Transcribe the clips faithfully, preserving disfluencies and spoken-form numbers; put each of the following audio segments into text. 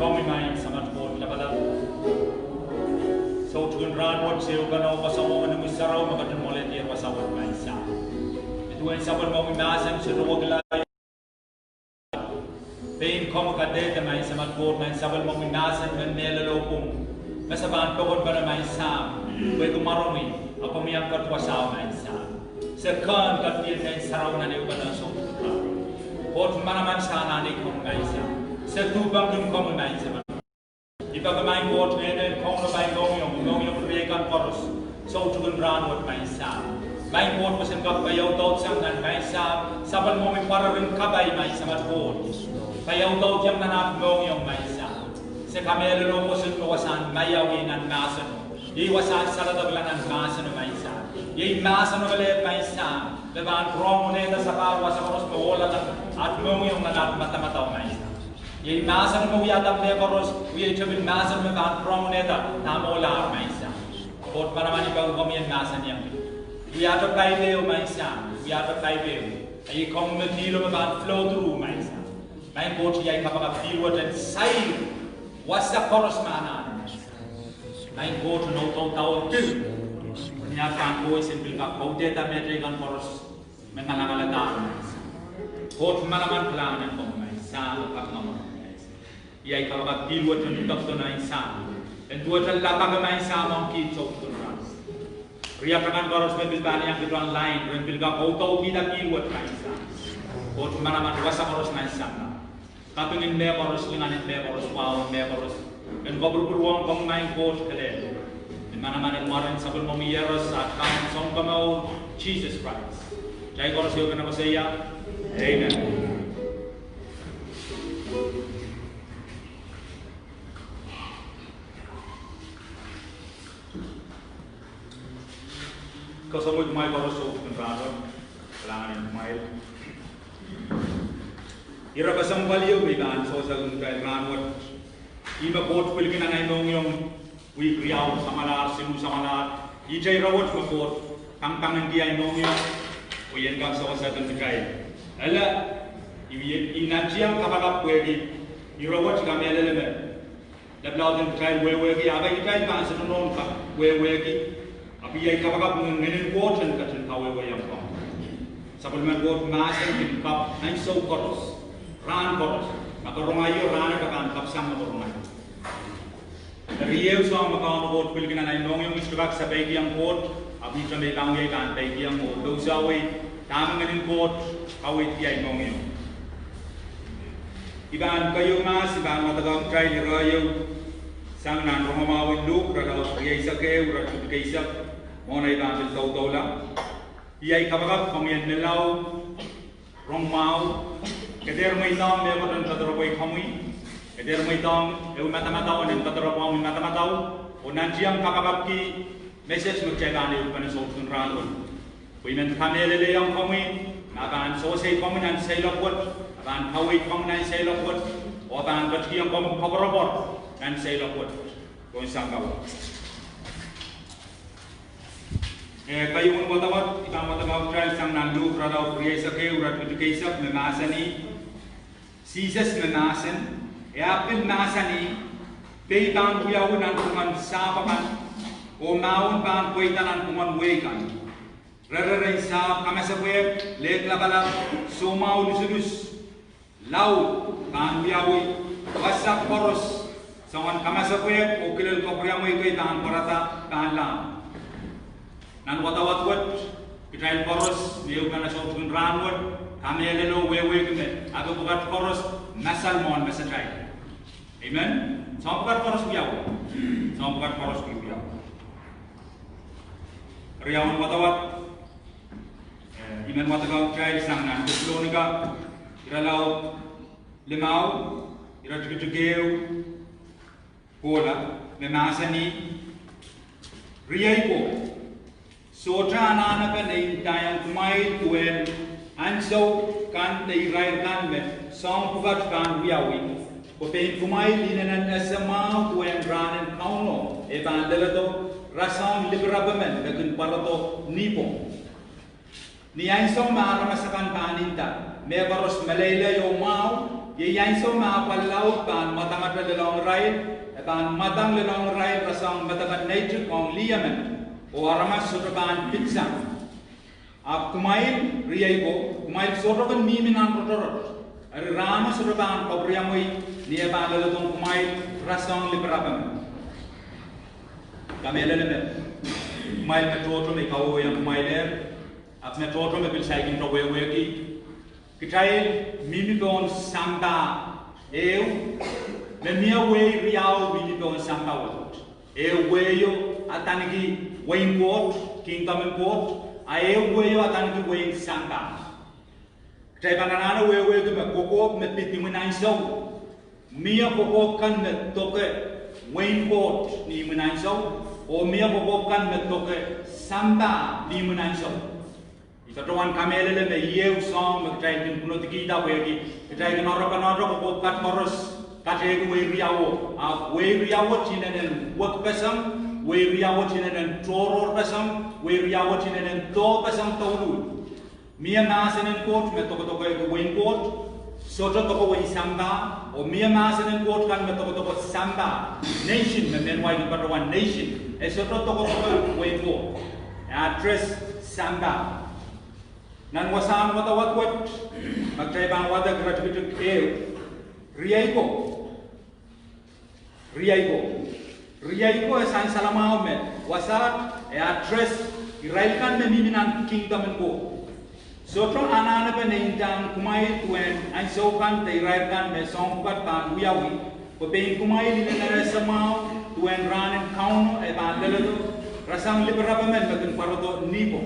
Komwi Maing Samat Koht Lapalap, soutik en rahnwet se uhk nan wasahn omw Ngehn Sarawi me ketin mwoalehdi wasahn wet Maing Sahm. Nin duwen sapwellimomwi mahsen se towekila, pein komwi kadehde Maing Samat Koht nan sapwellimomwi mahsen me mehlelo komwi, me se pahn pokonpene Maing Sahm, pwehki mwaromwi, a komwi ahpw kat wasao Maing Sahm. Se kehn kepidien Ngehn Sarawi nan ehu pahn soutik en rahnwet. Koht manaman, se anahne komwi Maing Sahm. Se duhpengki komwi Maing Samat. I peki Maing Koht ngehnen Kauno pai mohngiong, mohngiong riei kan koaros, soutik en rahnwet Maing Sahm. Maing Koht, pwe sen kak paiaudaudkiong nan Maing Sahm sapwellimomwi pwarer en kapai Maing Samat Koht. Paiaudaudkiong nan at mohngiong Maing Sahm. Se kamehlele pwoson me wasahn maiau iei nan mahseno. Iei wasahn saledekla nan mahseno Maing Sahm. Iei mahseno kelehpw Maing Sahm, me pahn rong unehda sapahl wasa koaros me ohlahng at mohngiong nan at madamadau Maing Sahm. Iei mahseno me wiahda mehkoaros, iei tepil mahseno me pahn rong unehda dahme ohlahr Maing Sahm. Koht manaman, I peki komwi en mahsanihong kitail. Wiahte paipeho Maing Sahm, wiahte paipeho. Iei komwi me pihlo me pahn flow through Maing Sahm. Maing Koht, iei ai kapakap pihl wet en sair wasa koaros me anahne. Maing Koht, nohnohdo dahme ni at pahn kowe sen pil kak kaudehda mehteikan koaros me ngalangaladahr. Koht manaman, kalahngan en komwi Maing Sahm, kak manaman. Iei ai kapakap pihl wet en dokdo Maing Sahm, en duwehte lapake Maing Sahm ong kiht soutik en rahnwet. Riatakan koaros me pil pahn iang kit online, ren pil kak audaudkihda pihl wet Maing Sahm. Koht manaman, wasa koaros Maing Sahm. Kaping en mehkoaros, lingan en mehkoaros, wahu en mehkoaros, en kapwurpwurwong komwi Maing Koht kelehpw. Ni manaman en mwaren Sapwellimomwi Iehros, at Kaun Sounkomour, Sises Krais. Kitail koaros epwene koasoia, Amen. Koasoi kumwail koaros soutik en rahnwet, kalahngan en kumwail. Ire kesempwal ieu me I pahn sewesehkin kitail rahnwet, ih me Koht pil kin nan ei mohngiong, wihk riau samwalahr, siluh samwalahr, ihte ire wet me Koht pangpangendi ei mohngiong, oh I en kak sewesehkin kitail. Ele, I, I nantihong kapakap pwehki ire wet kamehlele me lapalahn kitail wehwehki, ahpw kitail pahn sohte nohn kak wehwehki, ahpw iei ai kapakap me Ngehn en Koht en ketin kawehwehiong komwi. Sapwellimen Koht mahsen kin kap ansou koaros, rahn koaros, ma ke rong aio, rahn akan pahn kap sang me ke rong aio. Eri ehu soahng me Kauno Koht pil kin nan ei mohngiong, I sohte kak sapeikiong Koht, ahpw ihte me I pahn wia I pahn peikiong oh pousehwei dahme Ngehn en Koht kaweidki ei mohngiong. I pahn keieu mahs, I pahn wadekehng kitail ire ieu, sang nan rongamwahu en Luk, irelaud rieisek ehu, iretikitik eisek, mwohn ei pahn pil doudoula. Iei ai kapakap, komwi en menlau, rong mwahu, ke dehr mweidohng mehkot en doadoropwe komwi, ke dehr mweidohng ehu madamadau en doadoropwe omwi madamadau, oh nantihong kapakapki message me kitail pahn ehukipene soutik en rahnwet. Pwe I men kamehlelehiong komwi, ma pahn sewesei komwi nan seiloak wet, ma pahn kaweid komwi nan seiloak wet, oh pahn ketikihong komwi koapworopwor nan seiloak wet. Koun sang kawa. Eh, keieun wadawad, I pahn wadekehng kitail sang nan Luk, irelaud rieisek ehu, iretikitik eisek, me mahsanih, Sises me mahsen, e ahpw pil mahsanih, pei pahn wiawi nanpwungen sahpw akan, oh mahwen pahn pweida nanpwungen wehi kan. Rereren sahpw, kamasepwehk, lehk lapalap, soumwahu lusulus, laud pahn wiawi, wasa koaros, soangen kamasepwehk oh kilel kapwuriamwei kei pahn pwarada, pahn lahng. Nan wadawad wet, kitail koaros me ehukipene soutik en rahnwet, kamehlele oh wehwehki me ahpw pwukat koaros masal mwohn mesatail. Amen. Soahng pwukat koaros wiawi. Soahng pwukat koaros wiawi. Riaun wadawad, eh, I men wadekehng kitail sang nan Tesalonika, irelaud limau, iretikitik ehu kohla, me mahsanih, Riei ko, sohte anahnepe nei ndaiong kumwail duwen ahnsou kan de irair kan me soahng pwukat pahn wiawi, pwe pein kumwail inenen ese mwahu duwen rahnen Kauno e pahn leledo, rasehng lipirapemen me kin pwarodo nipwong. Ni ansou me aramas akan pahn nda, mehkoaros meleilei oh mwahu, iei ansou me apwal laud pahn mwadangete lelohng irail, e pahn mwadang lelohng irail rasehng medek en neitik ong lih emen, oh aramas sohte pahn pitsang. Ahpw kumwail, riei ko, kumwail sohte kin mihmi nan rotorot, eri rahno sohte pahn kapwuriamwei ni e pahn leledohng kumwail rasehng lipirap emen. Kamehlele me kumwail me tohto me I kawehwehiong kumwail ehr, ahpw me tohto me pil saikinte wehwehki, kitail mihmi pohn sampah ehu, me mie wehi riau mihmi pohn sampah wet. Ehu wehio adaneki wehin Koht, kingdom en Koht, a ehu wehio adaneki wehin sampah. Kitail pahn anahne wehwehki me kokohp me pid imwin ansou, mie kokohp kan me doke wehin Koht ni imwin ansou, oh mie kokohp kan me doke sampah ni imwin ansou. I patohwan kamehlele me iei ehu soahng me kitail kin kunodikihda pwehki kitail kin oaroapene kokohp kan koaros katehki wehi riauo, ahpw wehi riauo inenen wekpeseng, wehi riauo inenen tohrohrpeseng, wehi riauo inenen dohpeseng douluhl. Mie mahsen en Koht me dokedoke wehin Koht, sohte doke wehin sampah, oh mie mahsen en Koht kan me dokedoke sampah, nation, me mehn wai kin patohwan nation, e sohte dokedoke wehin Koht, e address sampah. Nan wasahn wadawad wet, ma kitail pahn wadek iretikitik ehu, riei ko, riei ko, riei ko e sansal mwahu me wasaht e address irail kan me mihmi nan kingdom en Koht. Sohte anahnepe ne ndahng kumwail duwen ansou kan de irail kan me soahng pwukat pahn wiawi, pwe pein kumwail inenen ese mwahu duwen rahn en Kauno e pahn leledo rasehng lipirap emen me kin pwarodo ni ko.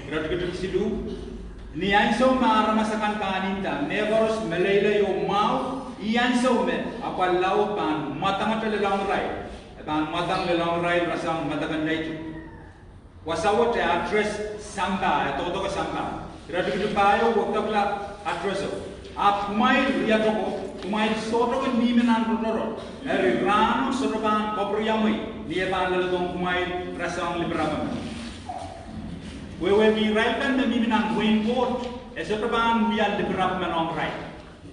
Iretikitik siluh, ni ansou me aramas akan pahn nda, mehkoaros meleilei oh mwahu, ih ansou me apwal laud pahn mwadangete lelohng irail, e pahn mwadang lelohng irail rasehng medek en neitik. Wasa wet e address sampah, e dokedoke sampah. Iretikitik pahieu wekidekla addresso. Ahpw kumwail riei ko, kumwail sohte kin mihmi nan rotorot, eri rahno sohte pahn kapwuriamwei ni e pahn leledohng kumwail rasehng lipirap emen. Wehwehki irail kan me mihmi nan wehin Koht, e sohte pahn wia lipirap men ong irail.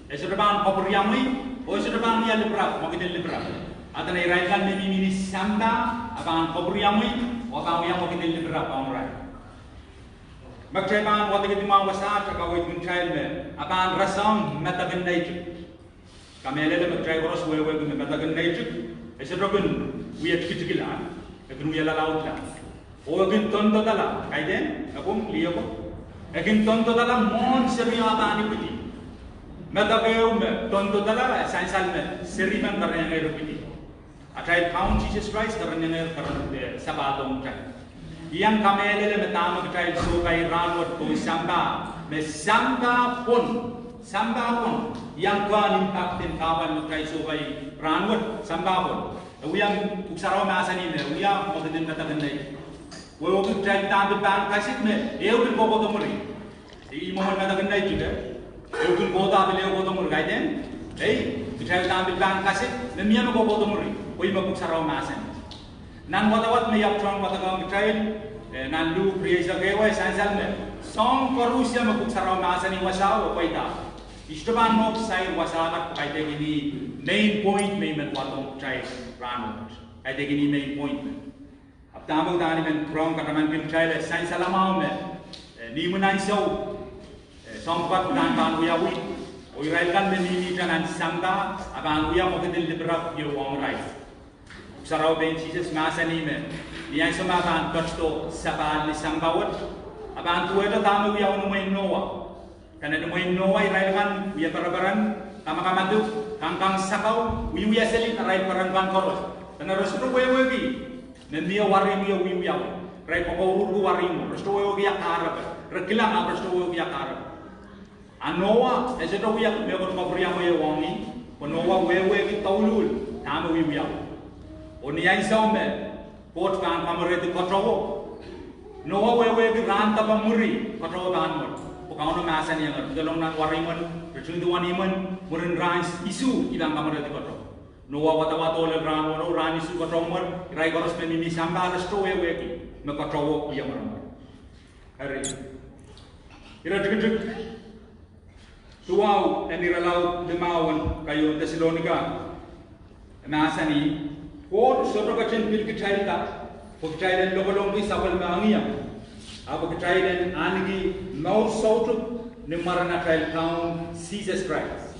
E sohte pahn kapwuriamwei, oh e sohte pahn wia lipirap, mwekidin lipirap. A dene irail kan me mihmi ni sampah, a pahn kapwuriamwei, oh a pahn wia mwekidin lipirap ong irail. Ma kitail pahn wadekihdi mwahu wasaht, e kaweidki kitail me a pahn rasehng medek en neitik. Kamehlele me kitail koaros wehwehki me medek en neitik e sohte kin wie tikitikla, e kin wie lalaudla, oh e kin dondodala, kaidehn, e pwung lih ko, e kin dondodala mwohn serio pahn ipwidi. Medek ehu me dondodala e sansal me seri men kereniong ipwidi. Atail Kaun Sises Krais kereniong, keren, sapahdohng kitail. I iang kamehlele me dahme kitail sohpai rahnwet pohn sampah, me sampah pwon, sampah pwon, I iang kehn impact en kahpwal me kitail sohpai rahnwet, sampah pwon. E wia, Pwuhk Sarawi mahsanih me e wia mwekidin medek en neitik. Wehwehki kitail udahn pil pahn kasik me ehu pil kohkohdo mwuri. Ih mwomwen medek en neitik, ehu kin kohdo pil ehu kohdo mwuri, kaidehn. Ei, kitail udahn pil pahn kasik me mie me kohkohdo mwuri, pwe ih me Pwuhk Sarawi mahsanih. Nan wadawad me I ahpw pahn wadekohng kitail, eh, nan Luk rieisek ehu, e sansal me soahng koarusie me Pwuhk Sarawi mahsanih wasao e pweida. I sohte pahn nohk sair wasa kan, kaidehkin ih main point me I men wadohng kitail rahnwet. Kaidehkin ih main point men. Ahpw dahme udahn I men pwurehng katamankin kitail, e sansal mwahu me, eh, ni imwin ansou, eh, soahng pwukat udahn pahn wiawi, oh irail kan me mihmihte nan sampah a pahn wia mwekidin lipirap ieu ong irail. Pwuhk Sarawi pein Sises mahsanih me ni ansou me a pahn ketido sapahl ni sampah wet, a pahn duwehte dahme wiawi ni mwehin Noha. Dene ni mwehin Noha irail kan wie pereperen, kamakamadipw, kangkang sakau, wiewia seli arail peren kan koaros. Dene re sohte wehwehki me mie warihmw ieu wiewiawi. Irail kokourki warihmwo, re sohte wehwehki ia kahrepe. Re kilang ahpw re sohte wehwehki ia kahrepe. A Noha e sohte wia mehkot kapwuriamwei ong ih, pwe Noha wehwehki douluhl dahme wiewiawi. Oh ni ansou me Koht pahn kamwerehdi katowo, Noha wehwehki rahn depe mwuri katowo pahn mwet, pwe Kauno mahsanihong ih, pidelong nan warihmwen, retingdi wenihmwen, mwurin rahn isuh I pahn kamwerehdi katowo. Noha wadawad ohl en rahn weneu, rahn isuh katowo mwet, irail koaros me mihmi sampah re sohte wehwehki me katowo iang mwet. Eri, Iretikitik duwau en irelaud limau en keieun Deselonika, e mahsanih, Koht sohte ketin pil kitailda pwe kitail en lokolongki sapwellime engieng, ahpw pwe kitail en ahneki mour soutuk ni mwaren atail Kaun Sises Krais.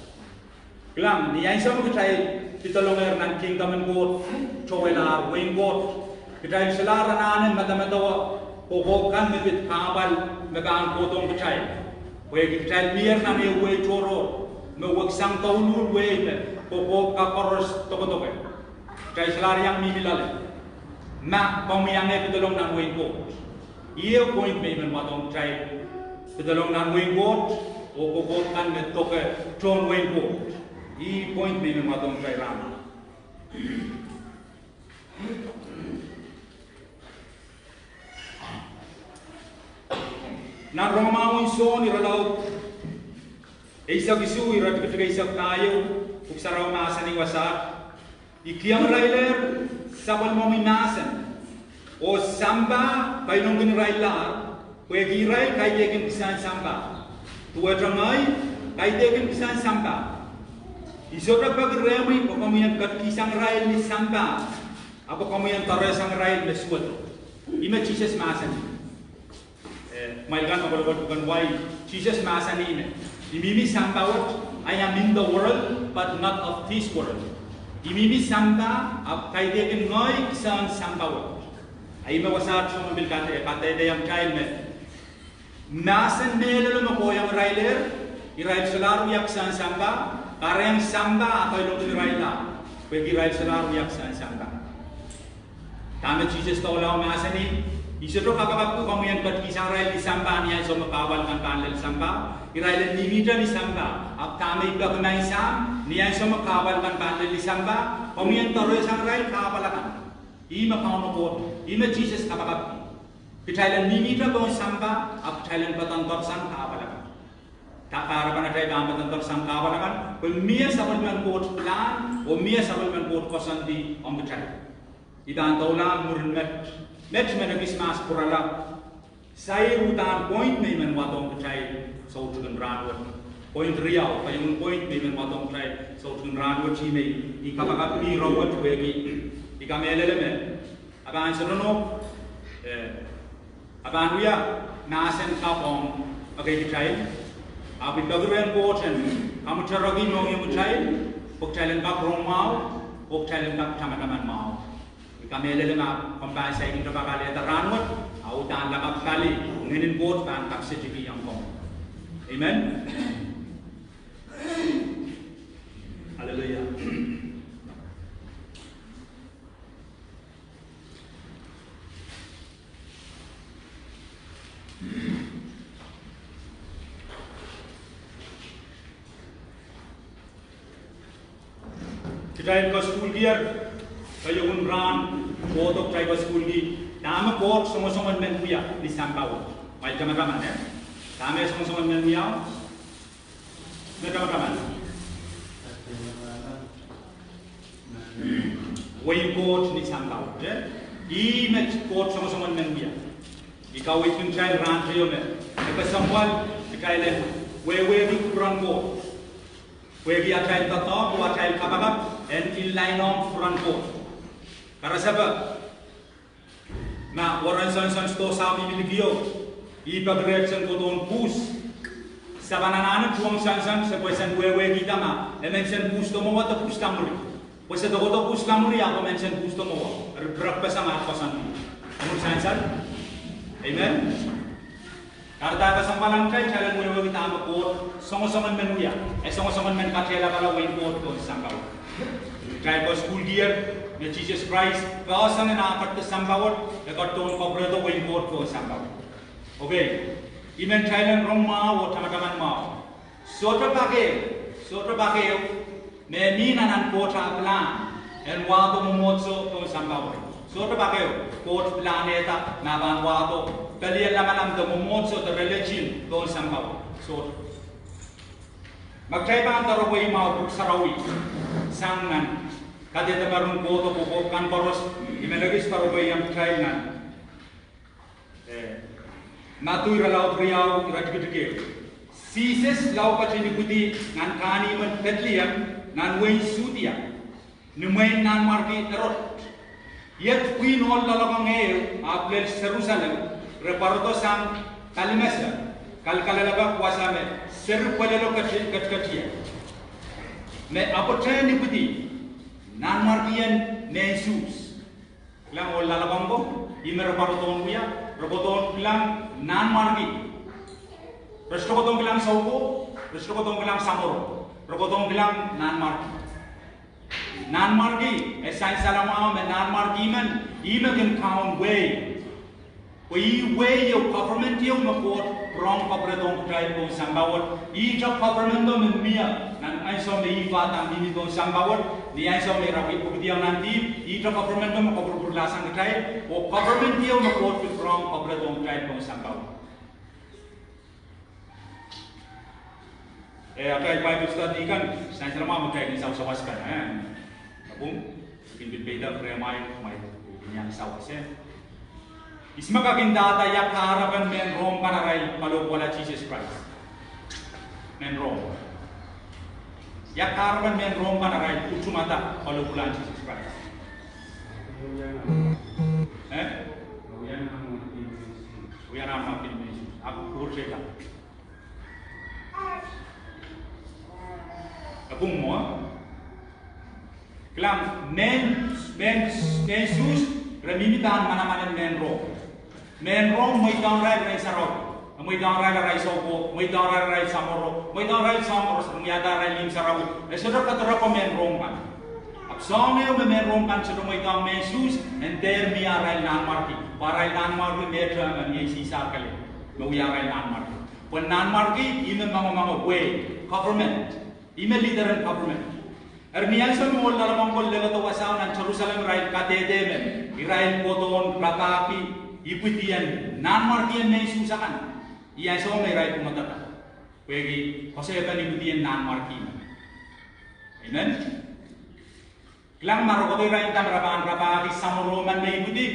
Kilang, ni ansou me kitail pedolongehr nan kingdom en Koht, towehla wehin Koht, kitail solahr anahne medemedewe kokohp kan me pid kahpwal me pahn kohdohng kitail. Pwehki kitail mier nan ehu wehi tohrohr me weksang douluhl wehi me kokohp kan koaros dokedoke. Kitail solahr iang mihmi loale ma komwi iang pedolong nan wehin Koht. Ih point me I men wadohng kitail: pedolong nan wehin Koht oh kokohp kan me doke tohn wehin Koht. Ih point me I men wadohng kitail rahnwet. Nan Rongamwahu en Sohn, irelaud eisek isuh, iretikitik eisek pahieu, Pwuhk Sarawi mahsanih wasaht: I kihengerailehr sapwellimomwi mahsen, oh sampah kailongkin irail lahr, pwehki irail kaidehkin kisehn sampah. Duwehte ngehi kaidehkin kisehn sampah. I sohte peki rehmwi pwe komwi en ketikihsang irail ni sampah, ahpw pwe komwi en doarehsang irail me suwedo. Ih me Sises mahsanih. Eh, kumwail kan me kolokol pwuken wai, Sises mahsanih me, I mihmi sampah wet, I am in the world, but not of this world. I mihmi sampah, ahpw kaidehkin ngehi kisehn sampah wet. A ih me wasaht soangen pil kadehde, kadehdehiong kitail me mahsen mehlelo me kohiong irailehr, irail solahr wia kisehn sampah, kahrehiong sampah ah kailongkin irail lahr, pwehki irail solahr wia kisehn sampah. Dahme Sises doula mahsanih: I sohte kapakapki komwi en ketikihsang irail ni sampah ni ansou me kahpwal kan pahn lel sampah. Irail en mihmihte ni sampah. Ahpw dahme I peki maing Sahm, ni ansou me kahpwal kan pahn lel ni sampah, komwi en doarehsang irail kahpwal akan. Ih me Kauno Koht, ih me Sises kapakapki. Kitail en mihmihte pohn sampah, ahpw kitail en poadoadoahsang kahpwal akan. Kahrepen atail pahn poadoadoahsang kahpwal akan, pwe mie sapwellimen Koht pilahn oh mie sapwellimen Koht koasoandi ong kitail. I pahn doula mwurin met, met me ekis mahs pwurala, sair uhdahn point me I men wadohng kitail soutik en rahnwet. Point riau, pwe ih point me I men wadohng kitail soutik en rahnwet, ih me I kapakapki ire wet pwehki I kamehlele me a pahn soangen, eh, a pahn wia mahsen kapw ong ekei kitail. Ahpw I peki rehn Koht en kamwutereki mohngiong kitail, pwe kitail en kak rong mwahu, pwe kitail en kak tamataman mwahu. I kamehlele ma komw pahn saikinte kak alehda rahnwet, a uhdahn lakapw pali, Ngehnin Koht pahn kak setikihong komwi. Amen. Hallelujah. Kitail kasukuhlkier, keieun rahn, kohdo kitail kasukuhlki dahme Koht songosongen men wia ni sampah wet. Kumwail tamataman, eh? Dahme songosongen men wia? Me tamataman. Wehin Koht ni sampah wet, eh? Ih me Koht songosongen men wia. I kaweidkin kitail rahn teio me, e kesempwal kitail en wehwehki kupwuren Koht, pwehki atail doadoahk oh atail kapakap en inline ong kupwuren Koht. Karasepe, ma weren soansoan sidohsa mihmi likio, I peki rehn sen kohdohn pwuhs. Se pahn anahne tuhwong soansoan se pwe sen wehwehkihda ma e men sen pwuhs de mwowe de pwuhs lamwuri. Pwe se dokodo pwuhs lamwuri ahpw e men sen pwuhs de mwowe. Eri pirekpeseng ah koasoandi. Omw sansal? Amen. Kahrehda e kesempwal ong kitail, kitail en wehwehki dahme Koht songosongen men wia. E songosongen men katehlapala wehin Koht pohn sampah wet. Kitail kasukuhlkier me Sises Krais, poahsoan en ah ketido sampah wet, e ketidohn kapwurehdo wehin Koht pohn sampah wet. Okay. I men kitail en rong mwahu oh tamataman mwahu. Sohte pak ehu, sohte pak ehu me mih nan Koht ah pilahn en wahdo mwomwohdiso pohn sampah wet. Sohte pak ehu Koht pilahnehda me e pahn wahdo pelien lamalam de mwomwohdiso de religion pohn sampah wet. Sohte. Ma kitail pahn doaropwe mwahu Pwuhk Sarawi sang nan kadehde mwahu en kohdo kokohp kan koaros, I men ekis doaropwe iang kitail nan, eh, Madiu irelaud riau, iretikitik ehu. Sises lao ketin ipwidi nan kahnimwen Pedleem nan wehin Sudia, ni mwehin Nanmwarki Erod. Iet pwihn ohl loalokong ehu ahpw lel Serusalem, re pwarodo sang palimese, kalkalelpek wasa me seri pwelelo keti-, ketiketier, me ahpwtehn ipwidi nanmwarkien mehn Suhs. Kilang ohl loalokong ko, ih me re pwarodohn wia, re kohdohn kilang nanmwarki. Re sohte kohdohn kilang soukohp, re sohte kohdohn kilang samworo, re kohdohn kilang nanmwarki. Nanmwarki, e sansal mwahu me nanmwarki men, ih me kin kaun wehi. Pwe ih wehi ieu, government ieu me Koht pwurehng kapwuredohng kitail pohn sampah wet. Ihte government o me mie nan ansou me ih fadahng mihmi pohn sampah wet, ni ansou me ira ipwidiong nan dihp, ihte government o me kapwurpwurlahsang kitail, oh government ieu me Koht pil pwurehng kapwuredohng kitail pohn sampah wet. Eh, atail Bible study kan, sansal mwahu me kitail kin sawasawas kan, eh. Ahpw, I kin pil peidek rehmwail, mwail, I kin iang sawas, eh. Ihs me kak ndahda ia kahrepen mehn Rom kan arail kalohpwuwala Sises Krais? Mehn Rom. Ia kahrepen mehn Rom kan arail utumada kalohpwuwalahn Sises Krais? Eh? Wia nanmwarkien mehn Suhs. Ahpw kuhte kan. Ahpw mwo. Kilang, mehn, mehn, mehn Suhs, re mihmi pahn manaman en mehn Rom. Mehn Rom mweidohng irail rehn sarawi. Mweidohng irail arail soukohp, mweidohng irail arail samworo, mweidohng irail soahng koaros, wiahda arail ihmw sarawi. E sohte kedirepwe mehn Rom kan. Ahpw soahng ehu me mehn Rom kan sohte mweidohng mehn Suhs, e dehr mie arail nanmwarki. Pwe arail nanmwarki me term en iei Sisar kelehpw. Me wia arail nanmwarki. Pwe nanmwarki, ih me mangomango wehi, government. Ih me leader en government. Eri ni ansou me ohl loalokong ko leledo wasao nan Serusalem, irail kadehde me irail kohdohn rapahki ipwidien nanmwarkien mehn Suhs akan. Ih ansou me irail pwunodada. Pwehki koasoiepen ipwidien nanmwarki men. Amen. Kilang, ma re kohdo irail kan, re pahn rapahki samworo men me ipwidi.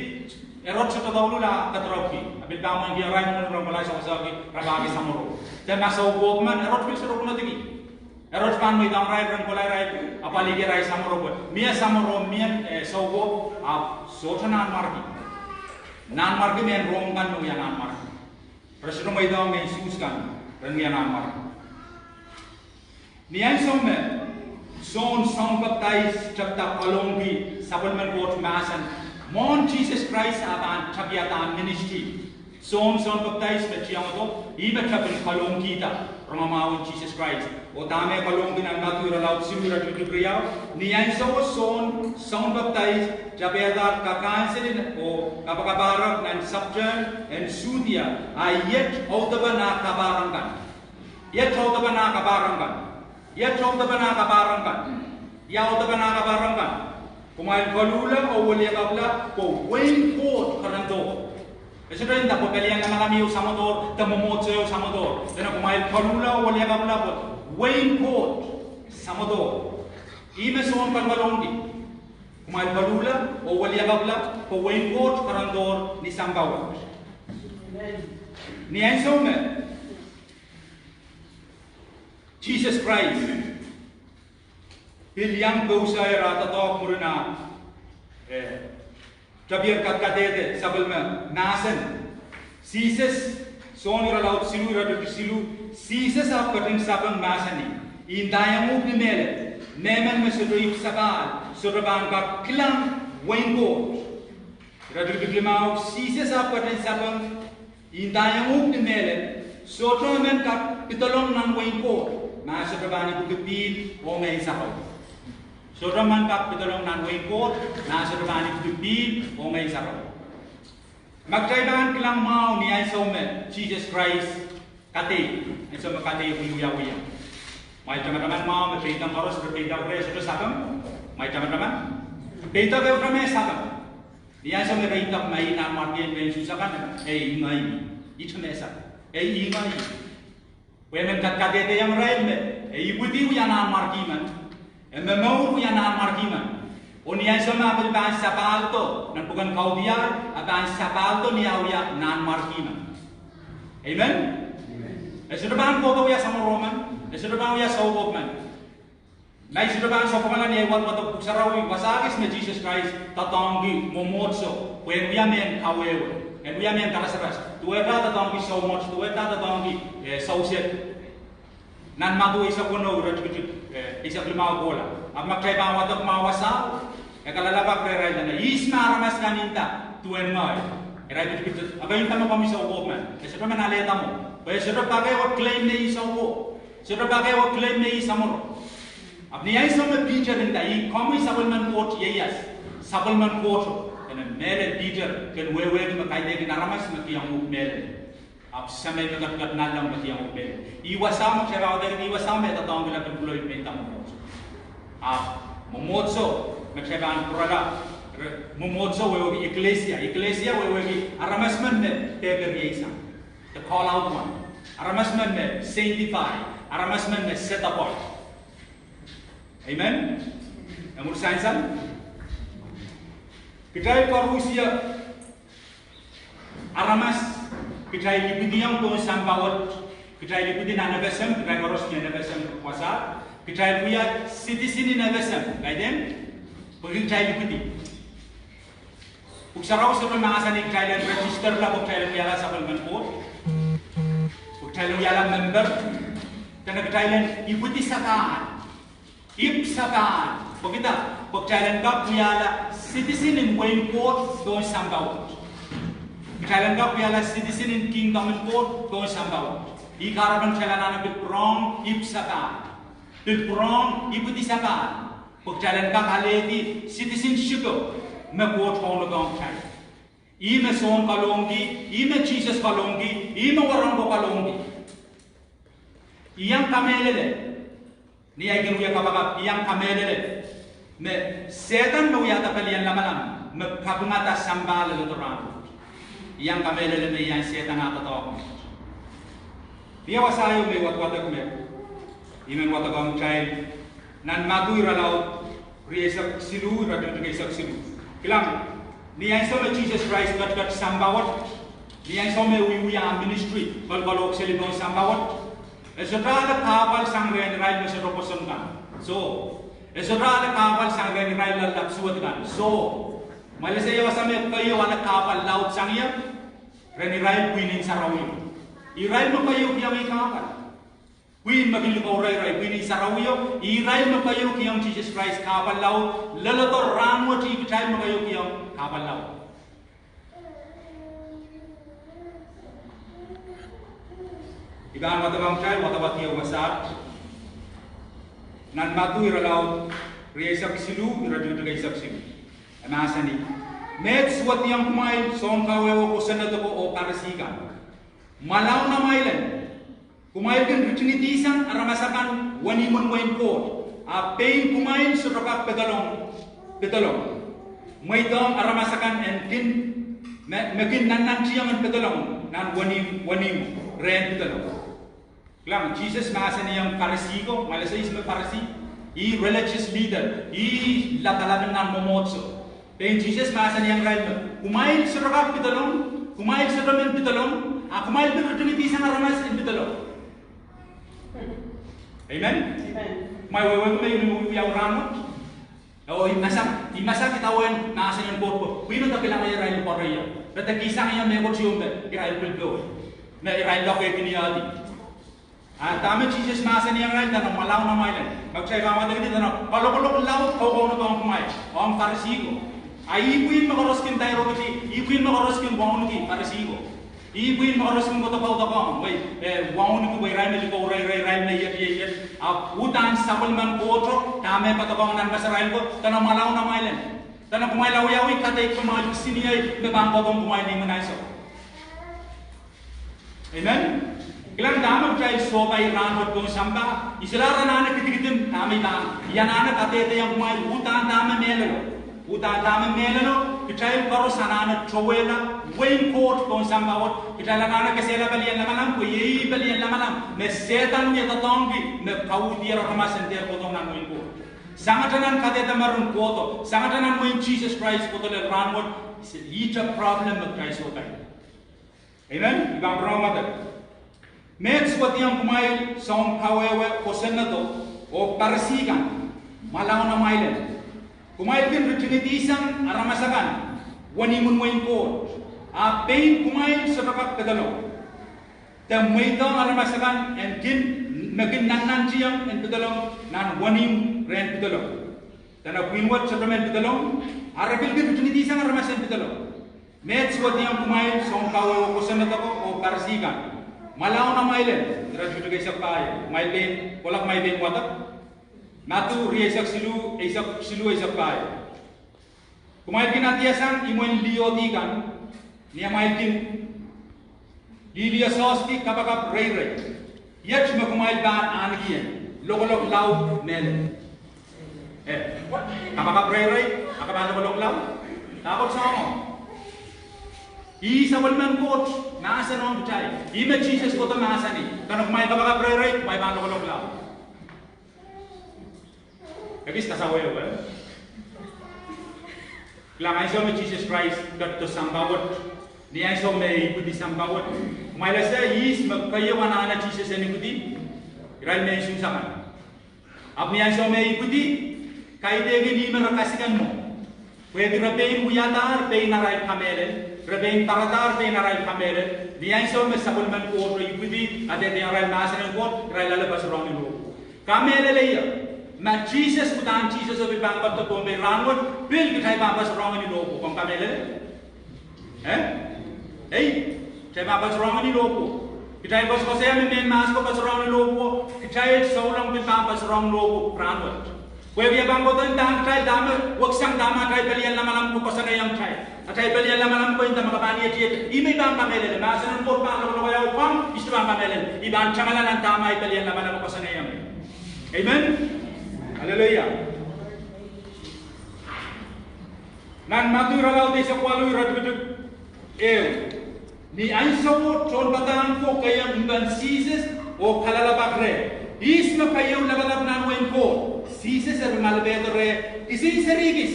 Erod sohte douluhl ah kedirepwki. A pil pahn mwein kihong irail mwohn ren kolahng sewesehki rapahki samworo. De ma soukohp men, Erod pil sohte kunodiki. Erod pahn mweidohng irail ren kolahng irail, apwalihki irail samworo pwe mie samworo, mie, eh, soukohp, ahpw sohte nanmwarki. Nanmwarki mehn Rom kan me wia nanmwarki. Re sohte mweidohng mehn Suhs kan ren wia nanmwarki. Ni ansou me Sohn Sounpapidais tepda kalohngki sapwellimen Koht mahsen mwohn Sises Krais ah pahn tapiada ministry. Sohn Sounpapidais me tiengdo, ih me tepin kalohngkihda rongamwahu en Sises Krais. Oh dahme kalohngki nan Madiu irelaud siluh, iretikitik riau? Ni ansouo Sohn Sounpapidais tapehda kakanseli oh kapakapahrek nan sapwtehn en Sudia, a iet audepen ah kapahrek kan. Iet audepen ah kapahrek kan. Iet audepen ah kapahrek kan. Ia audepen ah kapahrek kan? Kumwail koluhla oh wiliakapwala pwe wehin Koht kerendohr. E sohte nda pwe pelian lamalam ieu samwodohr, de mwomwohdiso ieu samwodohr. Dene kumwail koluhla oh wiliakapwala pwe wehin Koht samwodohr. Ih me Sohn kalkalohngki. Kumwail koluhla oh wiliakapwala pwe wehin Koht kerendohr ni sampah wet. Ni ansou me Sises Krais pil iang kousoia ah doadoahk mwurin ah, eh, tapier kadkadehde sapwellime mahsen. Sises, Sohn irelaud siluh, iretikitik siluh, Sises ahpw ketin sapeng mahsanih, I ndaiong uhk ni mehlel, mehmen me sohte ipwsapahl sohte pahn kak kilang wehin Koht. Iretikitik limau, Sises ahpw ketin sapeng, I ndaiong uhk ni mehlel, sohte emen kak pidolong nan wehin Koht ma e sohte pahn ipwiki pihl oh ngehn sarawi. Sohte emen kak pidolong nan wehin Koht ma e sohte pahn ipwiki pihl oh ngehn sarawi. Ma kitail pahn kilang mwahu ni ansou me Sises Krais kadeik, ansou me kadeik wiwiawi. Kumwail tamataman mwahu me peidek koaros, re peidek re sohte sapeng. Kumwail tamataman. Peidek ehute me sapeng. Ni ansou me re idek ma ih nanmwarkien mehn Suhs akan, e ingehi. Ihte me sapeng. E ingehi. Pwe emen kadkadehde iang irail me, e ipwidi wia nanmwarki men. E momour wia nanmwarki men. Oh ni ansou me e pil pahn sapahldo nan pwuken Kaudiahl, e pahn sapahldo ni ah wia nanmwarki men. Amen. E sohte pahn kohdo wia samworo men. E sohte pahn wia soukohp men. Ma I sohte pahn sohpeiong ni ei wadwadek Pwuhk Sarawi, wasa kis me Sises Krais doadoahngki mwomwohdiso pwe en wia mehn kawehwe, en wia mehn karasaras. Duwehte doadoahngki soumwet, duwehte doadoahngki, eh, sousehd. Nan Madiu eisek weneu, iretikitik, eh, eisek limau kohla. Ahpw ma kitail pahn wadek mwahu wasao, e kalelapak rehrail dene, ihs me aramas kan nda duwen ngehi? Irail pil pil, ahpw e nda me komwi soukohp men. E sohte men alehda mwo. Pwe e sohte pak ehu claim me ih soukohp. Sohte pak ehu claim me ih samworo. Ahpw ni ansou me Piter nda, ih komwi sapwellimen Koht ieias, sapwellimen Koht. Dene mehlel Piter, ken wehwehki me kaidehkin aramas me kihong uhk mehlel. Ahpw Semei me ketiket nanleng me kihong uhk mehlel. Ih wasao me kitail pahn wadek, ih wasao me doadoahngki lapin kuloil me nda mwomwohdiso. Ahpw mwomwohdiso me kitail pahn pwurala, re, mwomwohdiso wehwehki ekklesia, ekklesia wehwehki aramas men me peperiei sang. The call out one. Aramas men me sanctify, aramas men me set apart. Amen. E mwur sansal. Kitail koaros wia aramas, kitail ipwidiong pohn sampah wet, kitail ipwidi nan FSM, kitail koaros mie nan FSM wasa, kitail wia citizen en FSM, kaidehn, pwe kitail ipwidi. Pwuhk Sarawi sohte mahsanih kitail en register la pwe kitail en wiahla sapwellimen Koht, pwe kitail en wiahla member, dene kitail en ipwidi sapahl, ipw sapahl, pwe kitail, pwe kitail en kak wiahla citizen en wehin Koht pohn sampah wet. Kitail en kak wiahla citizen en kingdom en Koht pohn sampah wet. Ih kahrepen kitail anahne pil pwurehng ipw sapahl, pil pwurehng ipwidi sapahl, pwe kitail en kak alehdi citizenship me Koht kaunopohng kitail. Ih me Sohn kalohki, ih me Sises kalohki, ih me wahnpoaron ko kalohki. I iang kamehlele, ni ahi kin wia kapakap, I iang kamehlele me Sehdan me wiahda pelien lamalam me kapingada sampah leledo rahnwet. I iang kamehlele me I iang Sehdan ah doadoahk. Mie wasa ieu me I wadwadek me I men wadekohng kitail nan Madiu irelaud rieisek siluh, iretikitik eisek siluh. Kilang, ni ansou me Sises Krais ketiket sampah wet, ni ansou me e wiewia ah ministry, kolkolohk seli pohn sampah wet, e sohte ale kahpwal sang rehn irail me sohte pwoson kan. Soh, e sohte ale kahpwal sang rehn irail lapalap suwed kan. Soh, mwein e wasa me keieu ale kahpwal laud sang ie, rehn irail pwihn en sarawio. Irail me keieu kihong ih kahpwal. Pwihn me kin likoureirei, pwihn en sarawio, irail me keieu kihong Sises Krais kahpwal laud, leledo rahnwet ih kitail me keieu kihong kahpwal laud. I pahn wadekohng kitail wadawad ieu wasaht. Nan Madiu irelaud rieisek siluh, iretikitik eisek siluh. E mahsanih, meid suwediong kumwail soun kawehwe kosonned ko oh Parisi kan, mwalaun amwail en! Kumwail kin ritingidihsang aramas akan wenihmw en wehin Koht, ahpw pein kumwail sohte kak pedolong, pedolong. Mweidohng aramas akan en kin, me, me kin nannantiong en pedolong nan wenihmw, wenihmw rehn pedolong. Kilang, Sises mahsanihong Parisi ko, mwalese ihs me Parisi, ih religious leader, ih lapalap en nan mwomwohdiso. Pein Sises mahsanihong irail me, kumwail sohte kak pedolong, kumwail sohte men pedolong, a kumwail pil ritingidihsang aramas en pedolong. Amen? Amen. Kumwail wehwehki me I men wiawi rahnwet? Oh, I masak, I masak idawehn mahsen en Koht pwe pwihno de kilang irail pworeio. Re de kihsang ie mehkot ieu me irail pil powe, me irail lokehkin ie di. A dahme Sises mahsanihong irail? Dene mwalaun amwail en. Ma kitail pahn wadekdi, dene kalokolok laud kaukaunop ong kumwail, ong Parisi ko. A ih pwihn me koaros kin direct, ih pwihn me koaros kin wauneki Parisi ko. Ih pwihn me koaros kin kohdo kaudokiong, wei, eh, wauneki, wei, irail me likoureirei, irail me iet, iet, iet. Ahpw uhdahn sapwellimen Kohto, dahme e kadokohng nan meserail ko, dene mwalaun amwail en. Dene kumwail awiawi kadeik pwe mwail kisiniei me pahn kohdohng kumwail ni imwin ansou. Amen. Kilang, dahme kitail sohpai rahnwet pohn sampah, I solahr anahne kidikidin dahme I pahn, I anahne kadehdehiong kumwail uhdahn dahme mehlelo. Uhdahn dahme mehlelo, kitail koaros anahne towehla wehin Koht pohn sampah wet, kitail anahne kesehla pelien lamalam, pwe iei pelien lamalam me Sehdan wia doadoahngki me kauhdier aramas en dehr kohdohng nan wehin Koht. Sangete nan kadehde meren Kohto, sangete nan wehin Sises Krais kohdo lel rahnwet, it's a huge problem me kitail sohpai. Amen. I pahn pwurehng wadek. Meid suwediong kumwail soun kawehwe kosonnedo oh Parisi kan, mwalaun amwail en. Kumwail kin ritingidihsang aramas akan wenihmw en wehin Koht, ahpw pein kumwail sohte kak pedolong. De mweidohng aramas akan en kin, me kin nannantiong en pedolong nan wenihmw rehn pedolong. Dene pwihn wet sohte men pedolong, a re pil kin ritingidihsang aramas en pedolong. Meid suwediong kumwail soun kawehwe kosonnedo ko oh Parisi kan, mwalaun amwail en. Ire tikitik eisek pahieu, kumwail pein kohla, kumwail pein wadek. Madiu rieisek siluh, eisek siluh, eisek pahieu. Kumwail kin adiasang imwen liohdi kan, ni amwail kin lihlie soahng, kapakap reirei. Iet me kumwail pahn ahneki ie: lokolok laud mehlel. Eh, kapakap reirei, a ke pahn lokolok laud? Dahkot soangen. Ih sapwellimen Koht mahsen ong kitail. Ih me Sises kohdo mahsanih. Dene kumwail kapakap reirei, kumwail pahn lokolok laud. Ekis kasawehwe. Kilang, ansou me Sises Krais ketido sampah wet, ni ansou me e ipwidi sampah wet, kumwail ese ihs me keieu anahne Sises en ipwidi? Irail mehn Suhs akan. Ahpw ni ansou me e ipwidi, kaidehkin ih me re kasik en mwo. Pwehki re pein wiadahr pein arail kamehlel, re pein paradahr pein arail kamehlel, ni ansou me sapwellimen Koht ipwidi, kadehdehiong irail mahsen en Koht, irail ale patohwan lohpwuo. Kamehlele ie, ma Sises, uhdahn Sises o pil pahn ketido Pohnpei rahnwet, pil kitail pahn patohwan lohpwuo. Komw kamehlele? Eh? Ei, kitail pahn patohwan lohpwuo. Kitail koasoakoasoia me mehn mahs ko patohwan lohpwuo, kitail souleng pil pahn patohwan lohpwuo rahnwet. Pwehki e pahn kohdo en dahme kitail, dahme, weksang dahme atail pelien lamalam ko koasoanehiong kitail. Atail pelien lamalam ko inda me ke pahn iet iet. Ih me I pahn kamehlele, mahsen en Koht pahn lokolokaiah uhk, I sohte pahn kamehlele. I pahn tangala nan dahme ahi pelien lamalam koasoanehiong. Amen. Hallelujah. Nan Madiu irelaud eisek waluh, ire tikitik ehu. Ni ahnsowo tohnpadahk ko keiong mpen Sises oh kalelapak reh, ihs me keieu lapalap nan wehin Koht? Sises eri malipehdo reh kisin seri kis,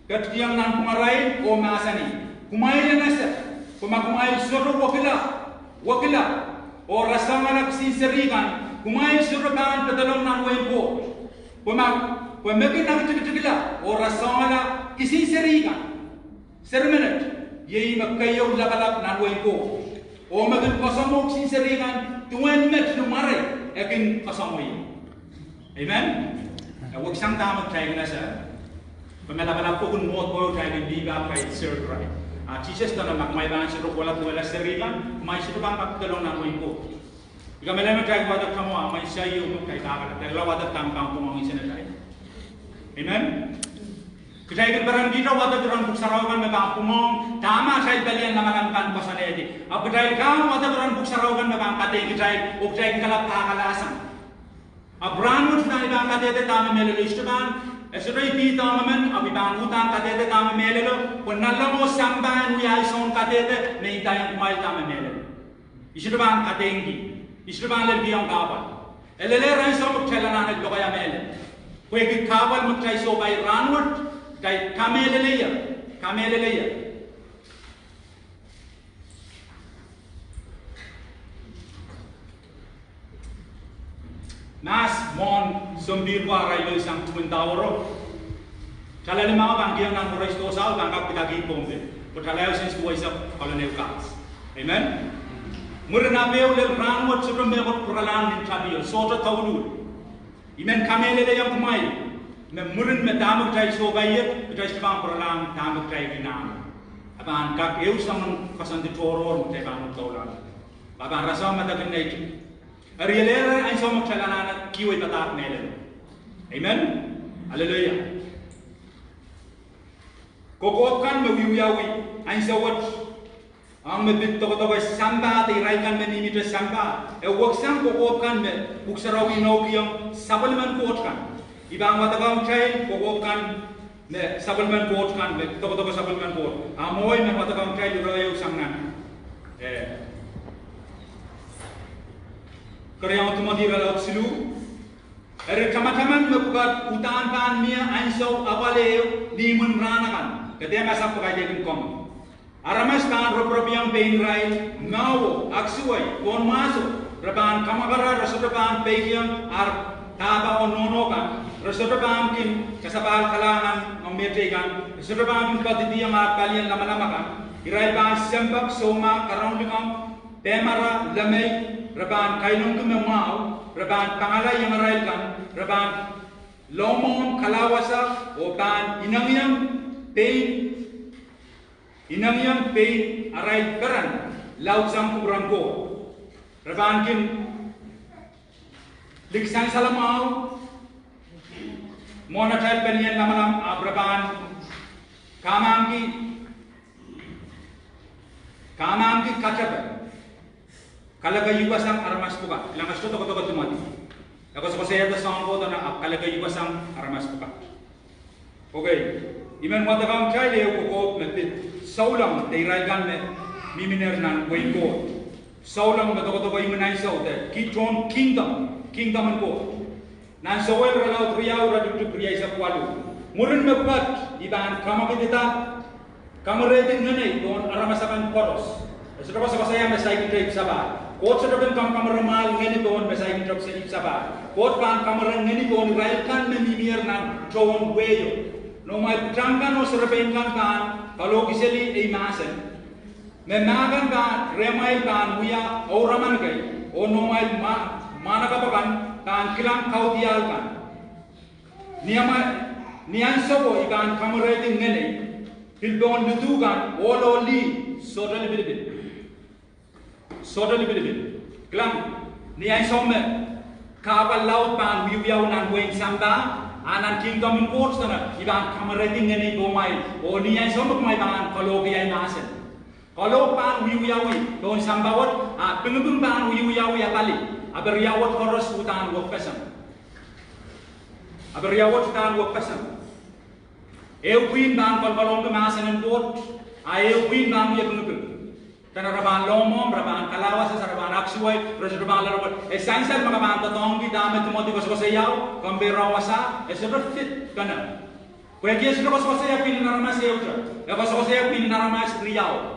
ketikiong nanpwungarail oh mahsanih: Kumwail en ese, pwe ma kumwail sohte wekila, wekila, oh rasehngala kisin seri kan, kumwail sohte pahn pedolong nan wehin Koht. Pwe ma, pwe me kin aktikitikla oh rasehngala kisin seri kan, seri menet, iei me keieu lapalap nan wehin Koht. Oh me kin kasamwo kisin seri kan duwen met ni mware e kin kasamwo ie. Amen. E weksang dahme kitail kin ese, pwe me lapalap ko kin mwohd pwe kitail kin pihpahp, kitail serve irail. A Sises dene ma kumwail pahn sohte kohla duwehla seri kan, kumwail sohte pahn pedolong nan wehin Koht. I kamehlele me kitail wadek kamwa, mwein sahi ehu me kitail pahn kak, kitail wadek dahme pahn pwungong insenatail. Amen. Kitail kin perenkihte wadek iren pwuhk sarawi kan me pahn pwungong dahme atail pelien lamalam kan koasoanehdi. Ahpw kitail kin wadek iren pwuhk sarawi kan me pahn kadeik kitail, oh kitail kin kalap pahkalahsang. Ahpw rahnwet I pahn kadehde dahme mehlelo, I sohte pahn, e sohte I pid ong emen, ahpw I pahn uhdahn kadehde dahme mehlelo, pwe nanleng oh sampah en wia ahi soun kadehde me I ndaiong kumwail dahme mehlelo. I sohte pahn kadeingki, I sohte pahn lelkihong kahpwal. E lelehr ansou me kitail anahne lokaia mehlel. Pwehki kahpwal me kitail sohpai rahnwet, kitail kamehlele ie, kamehlele ie. Mahs mwohn sompihr ko arail sang pwuhken dawero, tala limau pahn kihong nan Moraisto South, pahn kak pidakih Pohnpei. Pwe tala ehu sils duweisek kolonel kas. Amen. Mwurin ape ehu lel rahnwet sohte mehkot pwuralahng nin tapio, sohte douluhl. I men kamehlelehiong kumwail me mwurin me dahme kitail sohpeiet, kitail sohte pahn pwuralahng dahme kitail kin ahne. A pahn kak ehu soangen koasoandi tohrohr me kitail pahn doulahng. A pahn rasehng madakin nait. Eri e lelehr ansou me kitail anahne kihwei padahk mehlelo. Amen. Hallelujah. Kokohp kan me wiewiawi ansou wet, ong me pid dokedoke sampah de irail kan me mihmihte sampah. E weksang kokohp kan me Pwuhk Sarawi inoukihong sapwellimen Koht kan. I pahn wadekohng kitail kokohp kan me sapwellimen Koht kan, me dokedoke sapwellimen Koht. A mwo I men wadekohng kitail ire ehu sang nan, eh, keriaun Timoty irelaud siluh. Eri tamataman mepwukat uhdahn pahn mie ansou apwal ehu ni imwin rahn akan. Ke dehr masak pwe kaidehkin komwi. Aramas pahn roporop ong pein irail, mwahu, aksuwei, pohnmwahso, Re pahn kamwakala, re sohte pahn peikiong ar pahpa oh nohno kan. Re sohte pahn kin kasapahl kalahngan ong mehteikan. Re sohte pahn kin poadidiong ar palien lamalam akan. Irail pahn sempwak, soumwahu, karaun likamw, pehmara, lemei. Re pahn kailongki me mwahu. Re pahn pangala iengarail kan. Re pahn loamwohng kalawasa oh pahn inengieng pein inengieng pein arail peren laudsang kupwuren Koht. Re pahn kin likih sansal mwahu mwohn atail palien lamalam, ahpw re pahn kamahmahki, kamahmahki katepe. Kalekeiukasang aramas pwukat. Kilang, e sohte doadoahk Timoty. E koasokoasoiahda soahng ko dene ahpw kalekeiukasang aramas pwukat. Okay. I men wadek ong kitail ehu kokohp me pid souleng de irail kan me mihmi nan wehin Koht. Souleng me doadoahk imwin ansou de kihton kingdom, kingdom en Koht. Nan Sohel irelaud riau, iretikitik rieisek waluh. Mwurin me pwukat I pahn kamwekidida kamarehdi ngenei pohn aramas akan koaros. E sohte koasokoasoia me saikinte ipwsapahl. Koht sohte pahn kamwakamwere mwahl ngeni pohn me saikinte ipwsapahl. Koht pahn kamwere ngeni pohn irail kan me mihmier nan tohn wehio. Noumwail pwutak kan oh serepein kan pahn kalohkiseli ei mahsen. Me mah kan pahn rehmwail pahn wia ouraman kei, oh noumwail mwahnakapw akan pahn kilang kaudiahl kan. Ni ansouo I pahn kamwerehdi ngenei, pil pohn lidu kan, ohl oh lih, sohte lipilipil. Sohte lipilipil. Kilang, ni ansou me kahpwal laud pahn wiewiawi nan wehin sampah, a nan kingdom en Koht dene I pahn kamwerehdi ngenei pohmwail, oh ni ansou me kumwail pahn kalohki ei mahsen. Kalohk pahn wiewiawi pohn sampah wet, a pingiping pahn wiewiawi apali, ahpw eri ia wet koaros uhdahn wekpeseng. Ahpw eri ia wet uhdahn wekpeseng. Ehu pwihn pahn kalokalohngki mahsen en Koht, a ehu pwihn pahn wie pingiping. Dene re pahn loamwohmw, re pahn kalawasa, re pahn aksuwei, re sohte pahn loalopwoat. E sansal me ke pahn doadoahngki dahme Timoty koasokoasoia, compare wasa, e sohte fit dene. Pwehki e sohte koasokoasoia pwihn en aramas ehute, e koasokoasoia pwihn en aramas riau.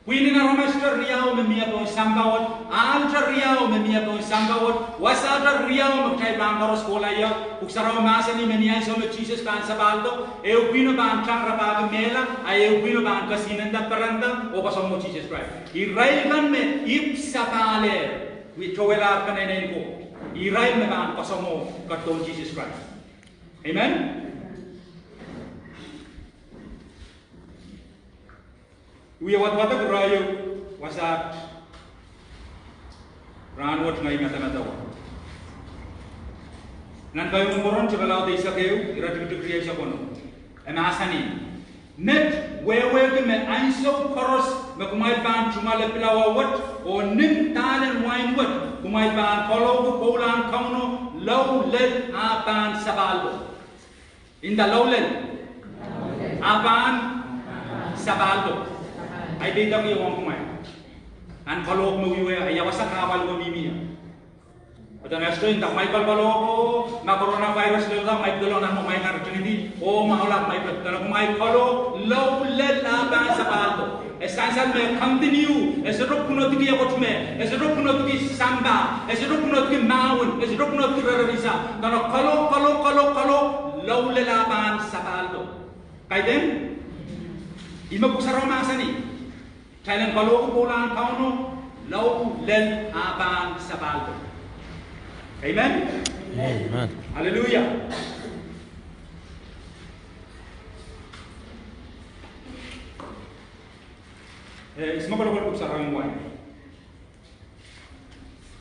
Pwihn en aramas te riau me mie pohn sampah wet, ahl te riau me mie pohn sampah wet, wasa te riau me kitail pahn koaros kohla ie. Pwuhk Sarawi mahsanih me ni ansou me Sises pahn sapahldo, ehu pwihno pahn tang rapahki mehla, a ehu pwihno pahn kesihnenda, perenda, oh koasoamwo Sises Krais. Irail kan me ipwsapahl, wie towehla ar peneinei en Koht. Irail me pahn koasoamwo ketidohn Sises Krais. Amen. Wie wadwadek irail wasaht rahnwet ngehi medemedewe. Nan Kaimwiseklahn irelaud eisek ehu, iretikitik rieisek weneu. E mahsanih, met wehwehki me ansou koaros me kumwail pahn tungoale pilawa wet, oh nim dahlen wain wet, kumwail pahn kalohki pwoulahn Kauno, lou lel ah pahn sapahldo. Nda lou lel ah pahn sapahldo. Ahi peidek ie ong kumwail. Nan kalohk me wiewia, ia wasa kahpwal ko mihmi ie. Pwe dene e sohte nda kumwail kalokalohk, ma coronavirus lel, kumwail pil doadoahk nan mwail kan ritingidi, oh mwahulah kumwail pil doadoahk, kumwail kalohk lou lel ah pahn sapahldo. E sansal me continue, e sohte pwunodiki ehu wet me, e sohte pwunodiki sampah, e sohte pwunodiki mahwen, e sohte pwunodiki rerrisa. Dene kalohk, kalohk, kalohk, kalohk lou lel ah pahn sapahldo. Kaidehn, ih me Pwuhk Sarawi mahsanih. Kitail en kalohki pwoulahn Kauno, lou lel ah pahn sapahldo. Amen. Amen. Hallelujah. Eh, ihs me kolokol Pwuhk Sarawi wai?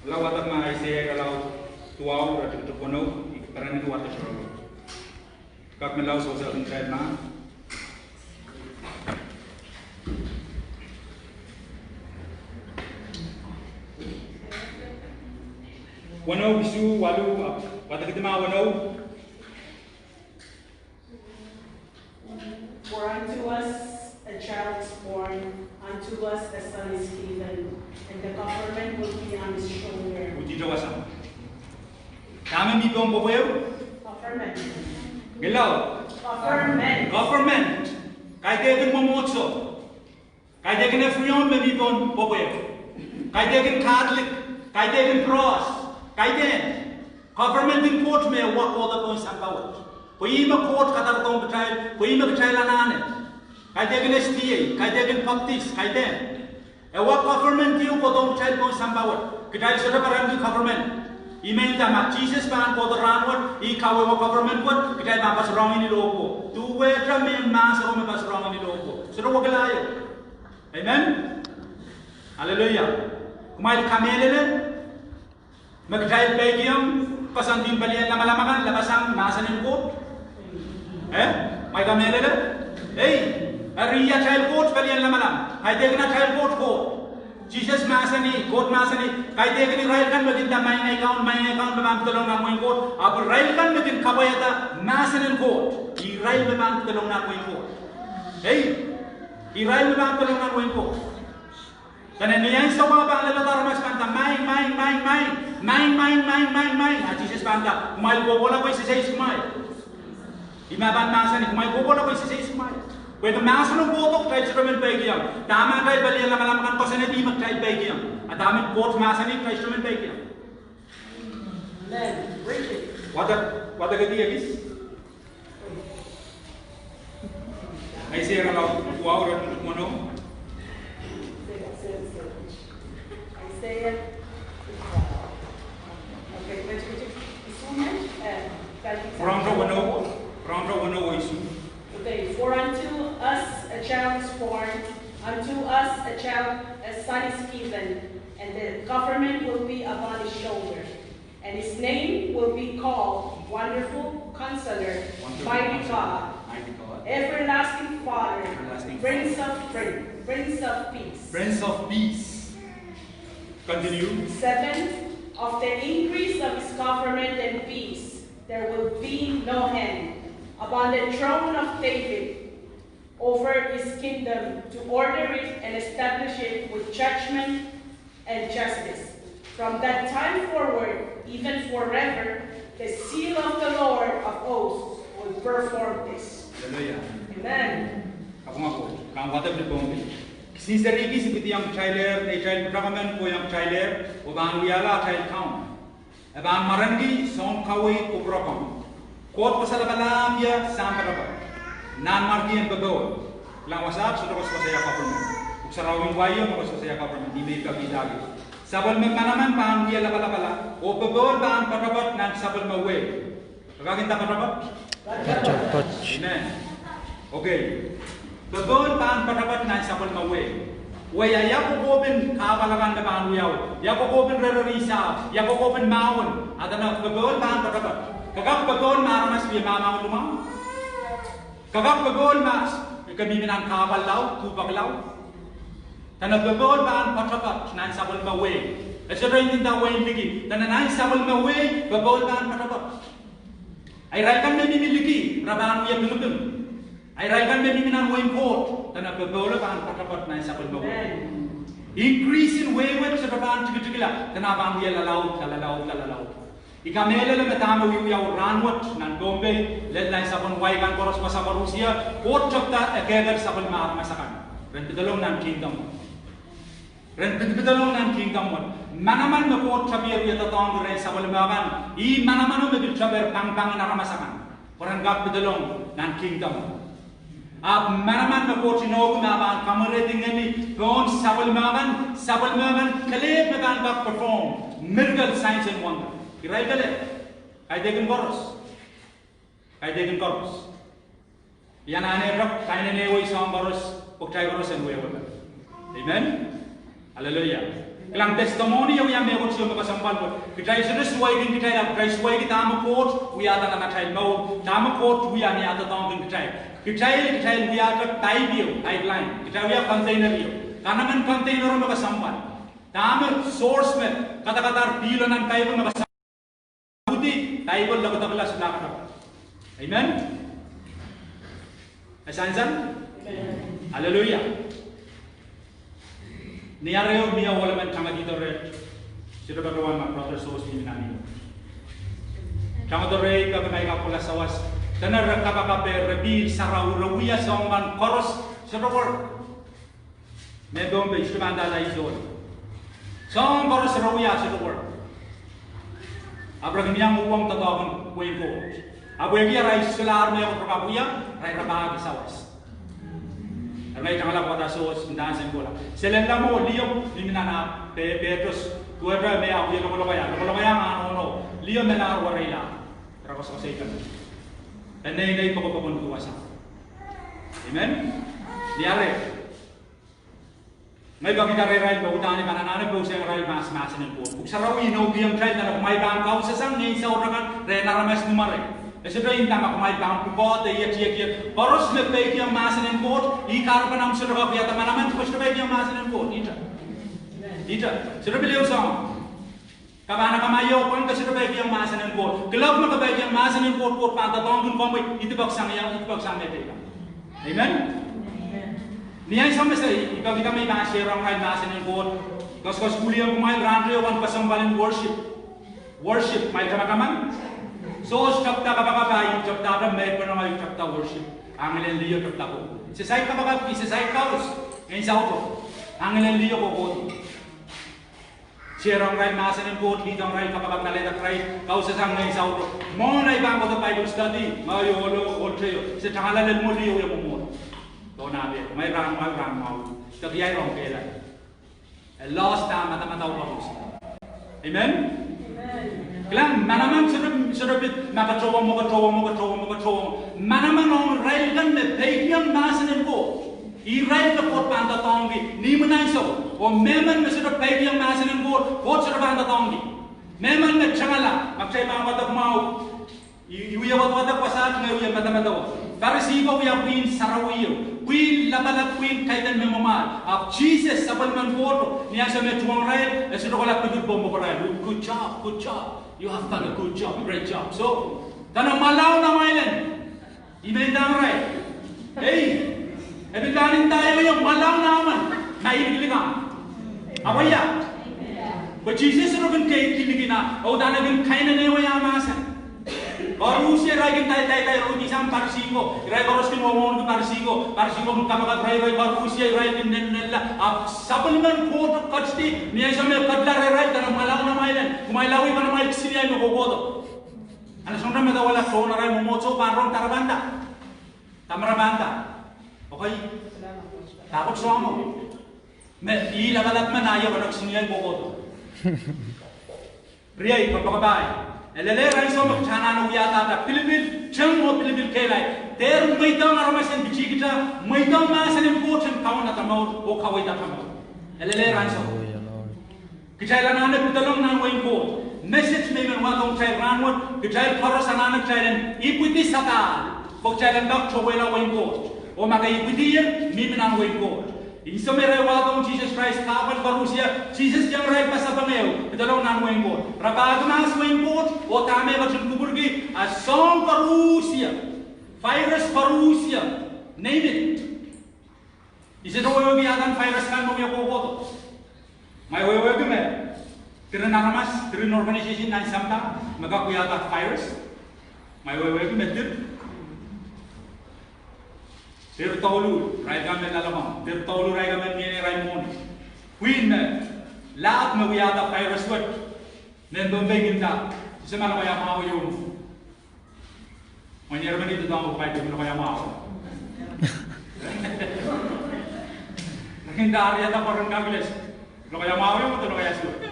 Lao wadek ma Aiseia irelaud duwau, iretikitik weneu, I pil perenki wadek sohrolo. Kak me lao sewese kin kail ma. Weneu, isuh, waluh, ahpw wadekidi ma weneu. For unto us a child is born, unto us a son is given, and the government will be on his shoulder. Udite wasa. Dahme mi pohn pwopweo? Government. Ngilau. Government. Government. Kaidehkin mwomwohdiso. Kaidehkin everyone me mi pohn pwopweo. Kaidehkin Catholic. Kaidehkin cross, kaidehn government en Koht me e wia kohdo pohn sampah wet. Pwe ih me Koht kadarodohng kitail, pwe ih me kitail anahne. Kaidehkin S D A, kaidehkin Baptist, kaidehn. E wia government ieu kohdohng kitail pohn sampah wet. Kitail sohte perenki government. Ih me nda ma Sises pahn kohdo rahnwet, ih kawehwe government wet, kitail pahn pasurohng ni lohpwuo. Duwehte mehn mahso me pasurohng ni lohpwuo. Sohte wekila ie. Amen. Hallelujah. Kumwail kamehlele me kitail peikiong koasoandi en pelien lamalam akan lapasang mahsen en Koht? Eh? Kumwail kamehlele? Ei, eri atail Koht pelien lamalam. Kaidehkin atail Koht Koht. Sises mahsanih, Koht mahsanih, kaidehkin irail kan me kin nda Maing ei Kaun, Maing ei Kaun, me pahn pedolong nan wehin Koht, ahpw irail kan me kin kapwaiada mahsen en Koht, irail me pahn pedolong nan wehin Koht. Ei, irail me pahn pedolong nan wehin Koht. Dene ni ansou me pahn lel aramas pahn nda Maing, Maing, Maing, Maing, Maing, Maing, Maing, Maing, Maing, a Sises pahn nda, kumwail kohkohla pwe I sehse ihs kumwail. Ih me pahn mahsanih, kumwail kohkohla pwe I sehse ihs kumwail. Pwe mahsen en Koht kitail sohte men peikiong. Dahme atail pelien lamalam kan koasoanehdi me kitail peikiong. A dahme Koht mahsanih kitail sohte men peikiong. Amen. Bridget. Wadek, wadek edi ekis. Aiseia irelaud wahu, iretikitik weneu. Aiseia. Okay, iretikitik isuh, eh, iretikitik. Pwurehng weneu, pwurehng weneu isuh. Okay, for unto us a child is born, unto us a child, a son is given, and the government will be upon his shoulder. And his name will be called Wonderful Counselor, Wonderful Mighty Counselor, God, Mighty God, Everlasting Father, Everlasting Prince Father, of Prin-, Prince of Peace. Prince of Peace. Continue. Seven, of the increase of his government and peace, there will be no end. Upon the throne of David, over his kingdom to order it and establish it with judgment and justice. From that time forward, even forever, the seal of the Lord of hosts will perform this. Hallelujah. Amen. Kapinga Koht, kan wadek ni Pohnpei. Kisin serihki I pidi iang kitailehr, neitail pwutakamen ko iang kitailehr, oh pahn wiahla atail kaun. E pahn mwarenki soun kaweid kupwurokong. Koht Koasoala Lapalahpie Sampah Poatopoat. Nanmwarkien popohl. Kilang wasaht, sohte koasoakoasoia government. Pwuhk Sarawi wia me koasoakoasoia government. Ni me I pekidahki. Sapwellime manaman pahn wia lapalapala. Oh popohl pahn poatopoat nan sapwellime wehi. Kak inda poatopoat? Poatopoat. Amen. Okay. Popohl pahn poatopoat nan sapwellime wehi. Wia, ia kokohpen kahpwal akan me pahn wiawi? Ia kokohpen rereri sahpw? Ia kokohpen mahwen? A dene popohl pahn poatopoat. Ke kak popohl ma aramas wia mahmahwen limau? Ke kak popohl ma ke mihmi nan kahpwal laud, duhpek laud? Dene popohl pahn poatopoat nan sapwellime wehi. E sohte inda wehin liki. Dene nan sapwellime wehi, popohl pahn poatopoat. A irail kan me mihmi liki, re pahn wia pingiping. A irail kan me mihmi nan wehin Koht, dene popohl pahn poatopoat nan sapwellime wehi. Increase en wehi wet sohte pahn tikitikla, dene pahn wia lalaudla, lalaudla, lalaudla. I kamehlele me dahme wiwiawi rahnwet nan Pohnpei, lel nan sapwen wai kan koaros, wasa koaros, ia, Koht tepda ekehker sapwellime aramas akan. Ren pedolong nan kingdom. Ren pid-, pedolong nan kingdom wet. Manaman me Koht tepier wia doadoahngki rehn sapwellime kan, ih manamano me pil tepier pangpang en aramas akan. Pwe ren kak pedolong nan kingdom wet. Ahpw manaman me Koht inouki me pahn kamwerehdi ngehni pohn sapwellime kan, sapwellime kan kelehpw me pahn kak perform miracle, signs and wonder. Irail kelehpw. Kaidehkin koaros. Kaidehkin koaros. I anahne rak kainene wei soahng koaros, pwe kitail koaros en wehwehki. Amen. Hallelujah. Kilang, testimony e wia mehkot ieu me kesempwal wet. Kitail sohte suweiki kitail, ahpw kitail suweiki dahme Koht wiahda nan atail mour, dahme Koht wia ni ah doadoahngki kitail. Kitail, kitail wiahda pipe ieu, pipeline. Kitail wia container ieu. Kanaman container me kesempwal. Dahme source me kadakadahr pihlo nan pipe me kesempwal. Kauhdi, pipe lokadoklahs lakada. Amen. E sansal? Amen. Hallelujah. Ni ahr ehu mie ohl emen tangedihdo rehi, sohte patohwan ma brother Sos mihmi nan ih. Tangedihdo rehi peki ma I kak kohla sawas. Dene re kapakapehr, re pihl sarawi, re wia soahng kan koaros, sohte kor. Me Pohnpei, sohte pahn dahla I sohla. Soahng koaros re wia sohte work. Ahpw re kin iang uhwong doadoahk en wehin Koht. Ahpw pwehki arail solahr mehkot re kak wia, arail rapahki sawas. Eri ngehi tangalahng wada soh, ndahng sen kohla. Se lella mwo, liho, mihmi nan ah, pe, pehdos, duwehte me ah wie lokolokaiah, lokolokaiah nan nohno, liho melahr wereila. Re koasoakoasoia. Peneinei pokopokon duwasa. Amen? Ni are. Ngehi pahn kihda rehrail me udahn I pahn anahne pousehng irail mahs, mahsen en Koht. Pwuhk Sarawi inoukihong kitail dene kumwail pahn kausasang ngehn saut akan rehn aramas mwomwrei. E sohte inda ma kumwail pahn pwukoa de iet, iet, iet. Koaros me peikiong mahsen en Koht, ih kahrepen ahmw sohte kak wiahda manaman, pwe sohte peikiong mahsen en Koht, ihte. Ihte. Sohte pil ehu soahng. Ke pahn akamai oh pwang ke sohte peikiong mahsen en Koht. Kilang me ke peikiong mahsen en Koht, Koht pahn doadoahngkin komwi, I dipoak sang ia, I dipoak sang meteila. Amen? Ni ansou me se, I pahn kihda me I pahn share ong irail mahsen en Koht. Koasoakoasoia kumwail rahn teio ong kesempwal en worship. Worship, kumwail kamakaman. Soh, tepda kapakap, I tepda, me pwunong, I tepda worship. Angelel liho tepda kohkohdo. Se saik kapakap, se saik kaus. Ngehn sauto. Angelel liho kohkohdo. Share ong irail mahsen en Koht, lead ong irail kapakap en alehda Krais, kausasang ngehn sauto. Mwohn ei pahn kohdo Bible study, ngehi ohl, ohl teio, se tangala lel mwo liho wie mwomwohd. Donahpe, ngehi rahn mwahu, rahn mwahu. Dok iei rong kehlail. E lost ah madamadau koaros. Amen? Kilang, manaman sohte, sohte pid ma ke towe mwo, ke towe mwo, ke towe mwo, ke towe mwo. Manaman ong irail kan me peikiong mahsen en Koht. Irail me Koht pahn doadoahngki, ni imwin ansou. Oh mehmen me sohte peikiong mahsen en Koht, Koht sohte pahn doadoahngki. Mehmen me tangala, ma kitail pahn wadek mwahu. I, I wie wadawadek wasaht, ngehi wie madamadau. Parisi ko wia pwihn sarawio, pwihn lapalap, pwihn kaidehn me mwamwahl. Ahpw Sises, sapwellimen Koht, ni ansou me tuhwong irail, e sohte kohla pidipw oh mwopwurail. Good job, good job. You have done a good job, great job. So, dene mwalau nan amwail en. I men ndahng irail, ei, e pil pahn ndaiong ie mwalau nan amwail, ma I likilikiong. Ahpw ia? Pwe Sises sohte kin keidki likin ah, oh dene kin kainene wei ah mahsen. Koarusie irail kin dai, dai, dai, ruhdi sang Parisi ko, irail koaros kin wowohn ki Parisi ko, Parisi ko kin kapakap irail, irail koarusie irail kin nennenla, ahpw sapwellimen Koht ketidi, ni ansou me ketila rehrail, dene mwalau nan amwail en, kumwail awi pahn amwail kisiniei me kohkohdo. Ahnsou me dawala sohn arail mwomwohdiso pahn rong dahme re pahn nda. Dahme re pahn nda. Okay. Dahkot soangen. Me ih lapalap men ah ie pahn kisiniei kohkohdo. Riei, kompoakepahi. E lelehng ansou me kitail anahne wiahda pilipil teng oh pilipil kehlail. Dehr mweidohng aramas en pitih kitail, mweidohng mahsen en Koht en kaunda atail mour oh kaweid atail mour. E lelehng ansou. Kitail anahne pedolong nan wehin Koht. Message me I men wadohng kitail rahnwet, kitail koaros anahne kitail en ipwidi sapahl, pwe kitail en kak towehla wehin Koht. Oh ma ke ipwidi ie, mihmi nan wehin Koht. Ansou me irail wadohng Sises Krais kahpwal koarusie, Sises iang irail pasapeng ehu, pedolong nan wehin Koht. Rapahki mahs wehin Koht, oh dahme e ketin kupwurki, a soahng koarusie, virus koarusie, name it. I sohte wehwehki ia kan virus kan me wia kohkohdo. Ma I wehwehki me, diren aramas, diren organisation nan sampah, me kak wiahda virus. Ma I wehwehki me dir. Dir douluhl, irail kan me loalokong. Dir douluhl, irail kan me mie irail mwohni. Pwihn me, lab me wiahda virus wet. Mehn Pohnpei kin nda, I se ma lokaia mwahu ieu. Mwein irail men doadoahk oh kaidehn lokaia mwahu. Kin nda riehda pwoaren English. Lokaia mwahu ieu, lokaia suwed.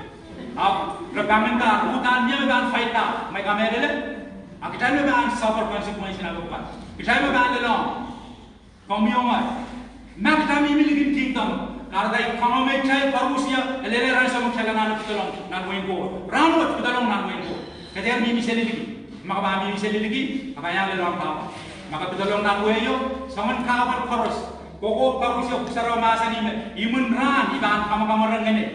Ahpw, re pahn nda, udahn mie me pahn fight da, ma I kamehlele. A kitail me pahn suffer consequence nan lokaia. Kitail me pahn lelohng. Komwi oh ngehi. Ma kitail mihmi likin kingdom, kahrehda I kangoange kitail koarusie, e lelehng ansou me kitail anahne pedolong nan wehin Koht. Rahnwet pedolong nan wehin Koht. Ke dehr mihmi seli liki. Ma ke pahn mihmi seli liki, ke pahn iang lelohng kahpwal. Ma ke pedolong nan wehio, soangen kahpwal koaros. Kokohp koarusie, Pwuhk Sarawi mahsanih me, imwin rahn, I pahn kamwakamwar ngehno.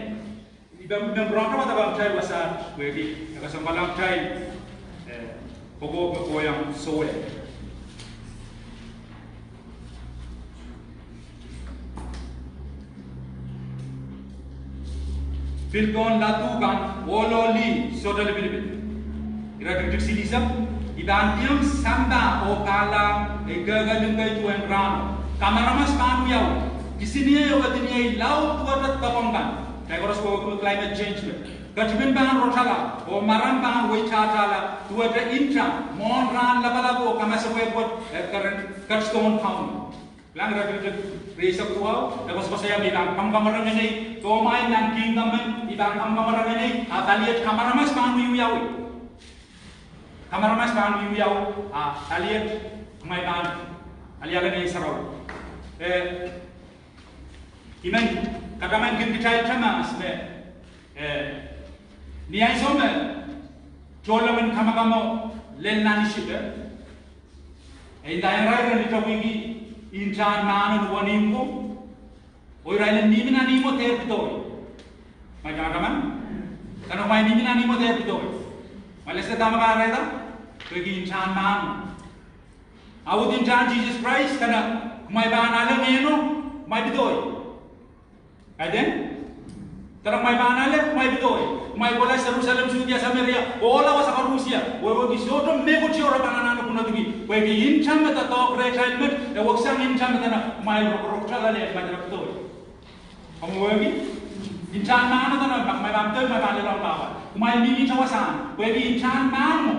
I pahn, I pahn pwurehng wadek ong kitail wasaht, pwehki, e kesempwal ong kitail, eh, kokohp me kohiong sohte. Pil pohn ladu kan, ohl oh lih, sohte lipilipil. Iretikitik silihsek, I pahn kihong sampah oh pahlahng ei kehkehlik kei duwen rahno. Kamaramas pahn wiawi. Kisiniei oh kediniei laud duwehte doadoahk kan. Kitail koaros wehwehki me climate change me ketipin pahn rotala, oh maram pahn weitahtahala, duwehte intahn, mwohn rahn lapalap oh kamasepwehk wet, eh, keren, ketidohn Kauno. Kilang iretikitik rieisek duwau, e koasokoasoia me I pahn kamwakamwar ngenei, dohmwail nan kingdom men, I pahn kamwakamwar ngenei, ahpw aliet kamaramas pahn wiewiawi. Kamaramas pahn wiewiawi, ah, aliet, kumwail pahn, aliala Ngehn Sarawi. Eh, I men katamankin kitail aramas me, eh, ni ansou me tohnleng en kamakamo lel nan Isip, e nda irail en idawehki intahn mahno ni wenihmwo, oh irail en mihmi nan ihmwo dehr pedohi. Kumwail kataman? Dahme kumwail mihmi nan ihmwo dehr pedohi? Kumwail ese dahme pahn irairda? Pwehki intahn mahno. A uhd intahn Sises Krais, dahme kumwail pahn ale ngehno, kumwail pedohi. Kaidehn? Dahme kumwail pahn ale, kumwail pedohi. Kumwail kohla Serusalem, Sudia, Sameria, ohla wasa koarusie, wehwehki sohte mehkot ieu re pahn anahne kunediki. Pwehki intahn me doadoahk rehtail met, e weksang intahn me dene kumwail rokorokte loale, kumwail dene pedohi. Komw wehwehki? Intahn mahno dene, ma kumwail pahn pedohi, kumwail pahn lelohng pahpa. Kumwail mihmihte wasahn, pwehki intahn mahno.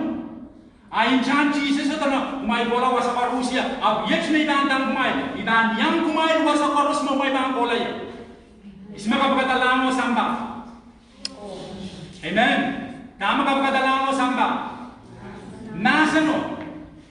A intahn Sises dene, kumwail kohla wasa koarusie, ahpw iet me I pahn nda kumwail, I pahn iang kumwail wasa koaros me kumwail pahn kohla ie. Ihs me kapikada lahng oh sampah? Amen. Dahme kapikada lahng oh sampah? Mahseno.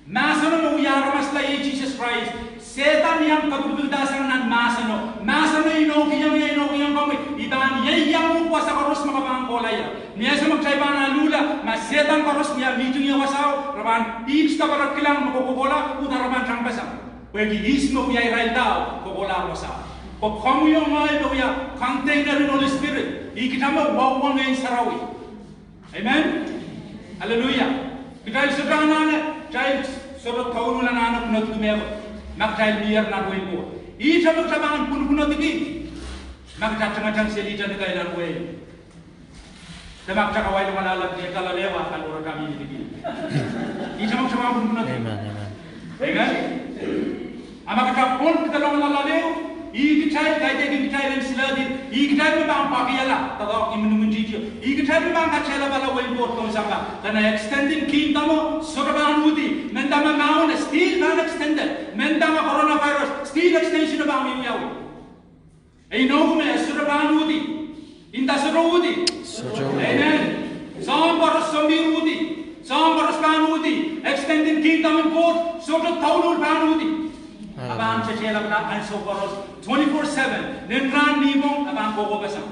Mahseno me wia aramas la, iei Sises Krais. Sehdan iang kapikipikdahsang nan mahseno. Mahseno inoukihong ie, inoukihong komwi, I pahn ieiang uhk wasa koaros me ke pahn kohla ie. Ni ansou me kitail pahn aluhla, ma Sehdan koaros me mihting ie wasao, re pahn ihs dahme re kilang me ke kohkohla, uhda re pahn tangpasang. Pwehki ihs me wia irail dau, kohkohlahr wasao. Pwe komwi oh ngehi me wia container en Holy Spirit, ih kitail me wauwong Ngehn Sarawi. Amen. Hallelujah. Kitail sohte anahne, kitail sohte douluhl anahne kunediki mehkot. Ma kitail mier nan wehin Koht, ihte me kitail pahn kunkunediki. Ma kitail tengeteng seli, kitail ni kailan wehi. Dahme kitail kawai lamalam, kitail lalewa, kaloara kami ni diki. Ihte me kitail pahn kunkunediki. Amen, amen. Amen. A ma kitail pahn kihda loalomw loale, ih kitail, kaidehkin kitail en silahdihn, ih kitail me pahn pwakihala, doadoahk imwimwintihti. Ih kitail me pahn katehlapala wehin Koht pohn sampah. Dene extending kingdom o, sohte pahn uhdi, mehnda me mahwen, still pahn extended. Mehnda me coronavirus, still extension pahn wiawi. Inoukihong me sohte pahn uhdi. Inda sohte uhdi. Sohte uhdi. Amen. Soahng koaros sohte uhdi. Soahng koaros pahn uhdi. Extending kingdom en Koht, sohte douluhl pahn uhdi. Amen. A pahn tetehlapala ansou koaros, twenty-four seven. Nin rahn, nipwong, a pahn kohkohpeseng.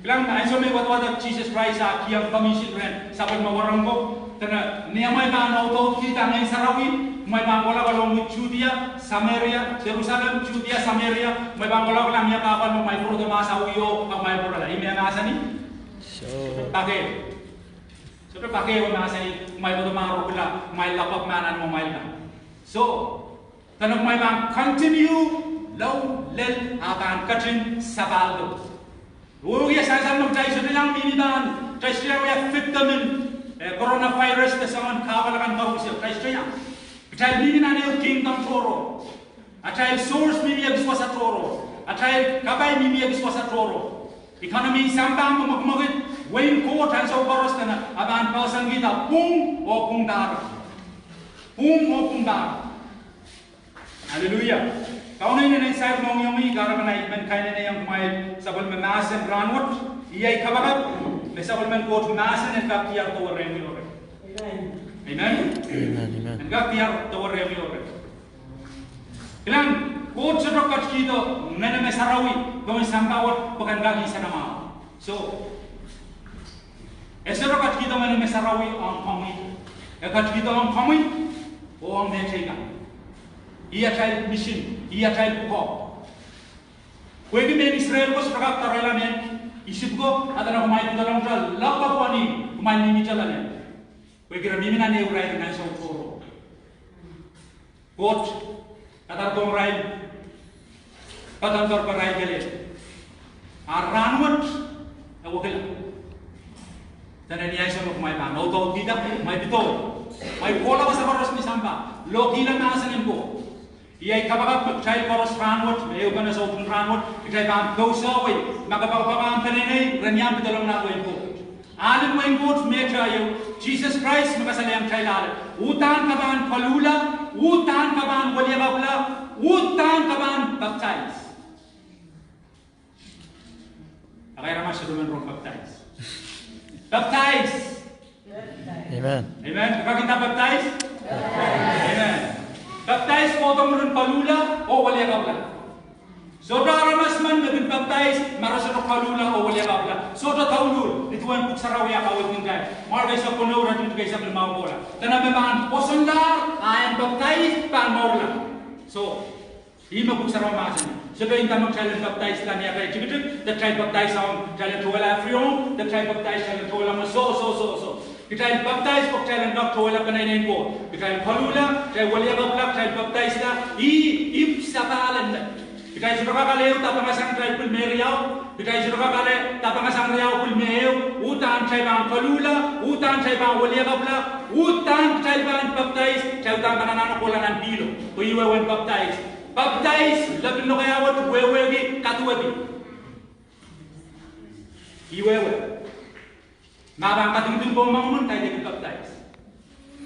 Kilang, ansou me wadawad Sises Krais ah kihong commission rehn sapwellime wahnpoaron ko, dene ni amwail pahn audaudkihda Ngehn Sarawi, kumwail pahn kohla kohla ong Judea, Samaria, Jerusalem, Judea, Samaria, kumwail pahn kohla kohla ni ah kahpwal me kumwail pwurodo mahsanih o, kumwail pwurala. Ih me mahsanih? Sohte pak ehu. Sohte pak ehu mahsanih, kumwail pwurodo mahsanih o, kumwail lapwak mahn nan amwail kan. So, dene kumwail pahn continue, lao lel, a pahn ketin sapahl ko. Wehwehki sansal me kitail sohte iang mihmi nan, kitail sohte iang wia victim en, eh, coronavirus de soangen kahpwal akan koaros, kitail sohte iang. Kitail mihmi nan ehu kingdom tohrohr. Atail source mihmi ekis wasa tohrohr. Atail kapai mihmi ekis wasa tohrohr. Economy en sampah me mwekmwekid, wehin Koht ansou koaros dene, a pahn poahsoankihda pwung oh pwung pahrek. Pwung oh pwung pahrek. Hallelujah. Kauno inenen sair mohngiong, I kahrepen ahi men kainenehiong kumwail sapwellime mahsen rahnwet, iei ahi kapakap, me sapwellimen Koht mahsen en kak diar dewe rehmw oh reh. Amen. Amen, amen. En kak diar dewe rehmw oh reh. Kilang, Koht sohte ketikihdo Ngehn me Sarawi pohn sampah wet pwe ken kak insenamwahu. So, e sohte ketikihdo Ngehn me Sarawi ong komwi. E ketikihdo ong komwi oh ong mehteikan. Ih atail mission, ih atail pwukoa. Pwehki mehn Israel ko sohte kak doarehla mehn Isip ko, a dene kumwail pedolong loalopwoat ni, kumwail mihmihte loale. Pwehki re mihmi nan ehu irair nan ansou tohrohr. Koht kadardohng irail, kadardohng irail kelehpw. A rahnwet, e wekila. Dene ni ansou me kumwail pahn audaudkihda, kumwail pedohi. Kumwail kohla wasa koaros ni sampah, lohkihla mahsen en Koht. Iei kapakap me kitail koaros rahnwet, me ehu pene soutuk rahnwet, kitail pahn pousehwei, ma ke poakpoake ahmw peneinei, ren iang pedolong nan wehin Koht. Ahlen wehin Koht me kitail ieu, Sises Krais me kasalehiong kitail ahlen. Uhdahn ke pahn koluhla, uhdahn ke pahn wiliakapwala, uhdahn ke pahn papdais. Akai aramas sohte men rong papdais. Papdais. Amen. Amen. Kak inda papdais? Amen. Papdais kohdo mwurin koluhla oh wiliakapwala. Sohte aramas men me kin papdais ma re sohte koluhla oh wiliakapwala. Sohte douluhl, nin duwen Pwuhk Sarawi eh kaweid kin kitail. Mark eisek weneu, iretikitik eisek limau kohla. Dene me pahn pwosonlahr a en papdais pahn mourla. Soh. Ih me Pwuhk Sarawi mahsanih. Sohte inda me kitail en papdaisla ni atail tikitik, de kitail papdais ong kitail en towehla Afriong, de kitail papdais kitail en towehla me soh, soh, soh, soh. Kitail papdais pwe kitail en kak towehla peneinei en Koht. Kitail koluhla, kitail wiliakapwala, kitail papdaisla, ih ipw sapahl en met. Kitail sohte kak ale ehu dapengesang kitail pwil me riau, kitail sohte kak ale dapengesang riau pwil me ehu, uhdahn kitail pahn koluhla, uhdahn kitail pahn wiliakapwala, uhdahn kitail pahn papdais, kitail uhdahn pahn anahne kohla nan pihlo. Pwe ih wehwehn papdais. Papdais, lepin lokaiah wet wehwehki kaduwedi. Ih wehwe. Ma pahn katingting komwi mwohn, kaidehkin papdais.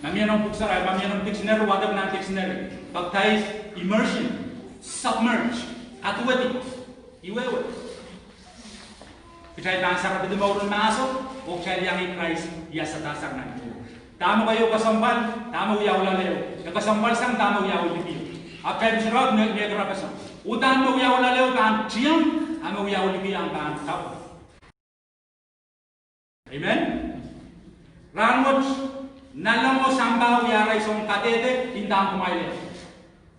Ma mie nan Pwuhk Sarawi, ma mie nan dictionary, wadek nan dictionary. Papdais, immersion, submerge, kaduwedi. Ih wehwe. Kitail pahn sarapedi mouren mahso, oh kitail iang Krais iasada sang nan Koht. Dahme keieu kesempwal, dahme wiawi loale ehu, e kesempwal sang dahme wiawi liki. Ahpw kitail sohte kak me, me kera kesempwal. Uhdahn me wiawi loale ehu pahn tiong, a me wiawi liki ahpw pahn kapw. Amen. Rahnwet, nanleng oh sampah wia arail soun kadehde, inda kumwail ehu.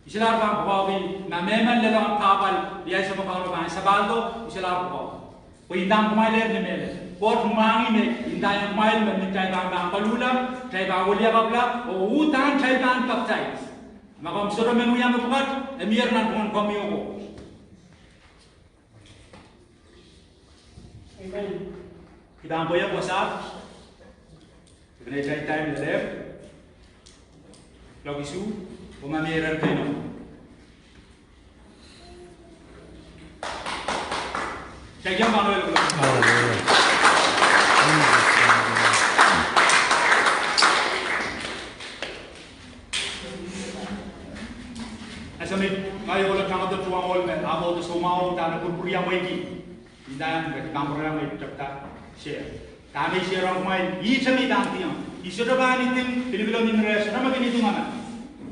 I solahr pahn pwukoahki, ma mehmen lelohng kahpwal, iei sohte me Kauno pahn sapahldo, i solahr pwukoahki. Pwe inda kumwail ehu ni mehlel. Koht mwahngih me, inda kumwail me, me kitail pahn pahn koluhla, kitail pahn wiliakapwala, oh uhdahn kitail pahn papdais. Ma komw sohte men wia mepwukat, e mier nan pwungen komwi oh Koht. Amen. I pahn pweiek wasaht, I pahn ehu time lelehpw, kuloak isuh, oh ma mie iren keinemwe. Kitail iang pahn ohl kuloak. Hallelujah. Ese me, ngehi kohla tangete tuhwong ohl me, ahpw soumwahu dahme kupwuriamweiki. Inda iang kupwuriamweiki, tepda, share. Dahme i share ong kumwail, ihte me i pahn idihong. I sohte pahn iding, pilipil en imwin reh, sohte me kin iding emen.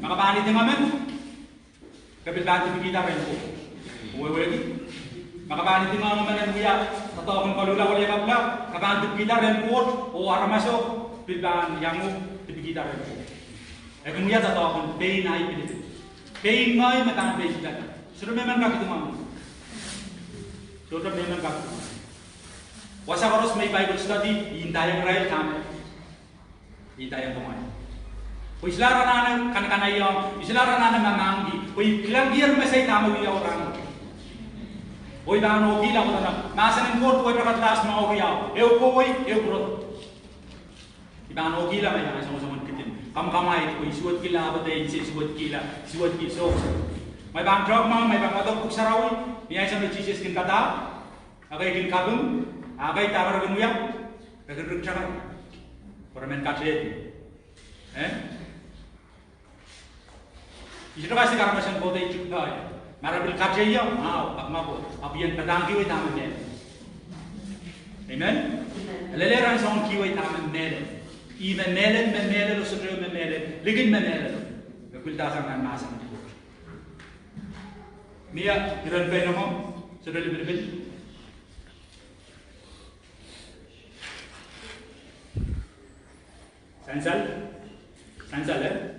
Ma ke pahn iding emen, ke pil pahn dipikihda rehn Koht. Wehwehki. Ma ke pahn iding ong emen en wia doadoahk en koluhla, wiliakapwala, ke pahn dipikihda rehn Koht, oh aramaso pil pahn iang uhk dipikihda rehn Koht. E kin wia doadoahk en pein ahi pilipil. Pein ngehi me pahn pein kitail. Sohte mehmen kak iding emen. Sohte mehmen kak iding emen. Wasa koaros me i Bible study, i ndaiong irail dahme i ndaiong kumwail. Pwe i solahr anahne kanakanahiong, i solahr anahne mamahngki, pwe i kilangkier me se dahme wiawi rahnwet. Oh i pahn okihla, oh dene, mahsen en Koht wet, Rohk Kadas mwahu riau, ehu kohwei, ehu pwurodo. I pahn okihla, ma i pahn songosong en kitin kamwakamwaid, pwe i suwedkihla, ahpw de inse suwedkihla, suwedki soh. Ma i pahn tehk mwahu, ma i pahn wadek Pwuhk Sarawi, ni ansou me Sises kin padahk, ekei kin kaping, ekei dahme re kin wia, re kin rikitaka. Pwe re men katehdi. Eh? I sohte kasik aramas en Koht ei tikipau. Ma re pil kateio, mwahu, ahpw mwahu. Ahpw I en padahngkihwei dahme mehlel. Amen? Lelehng irail soangen kihwei dahme mehlel. Ih me mehlel, me mehlel, oh sohte me mehlel. Likin me mehlel. Me pwilda sang nan mahsen en Koht. Mie iren keinemwe, sohte lipilipil. Sansal, sansal, eh?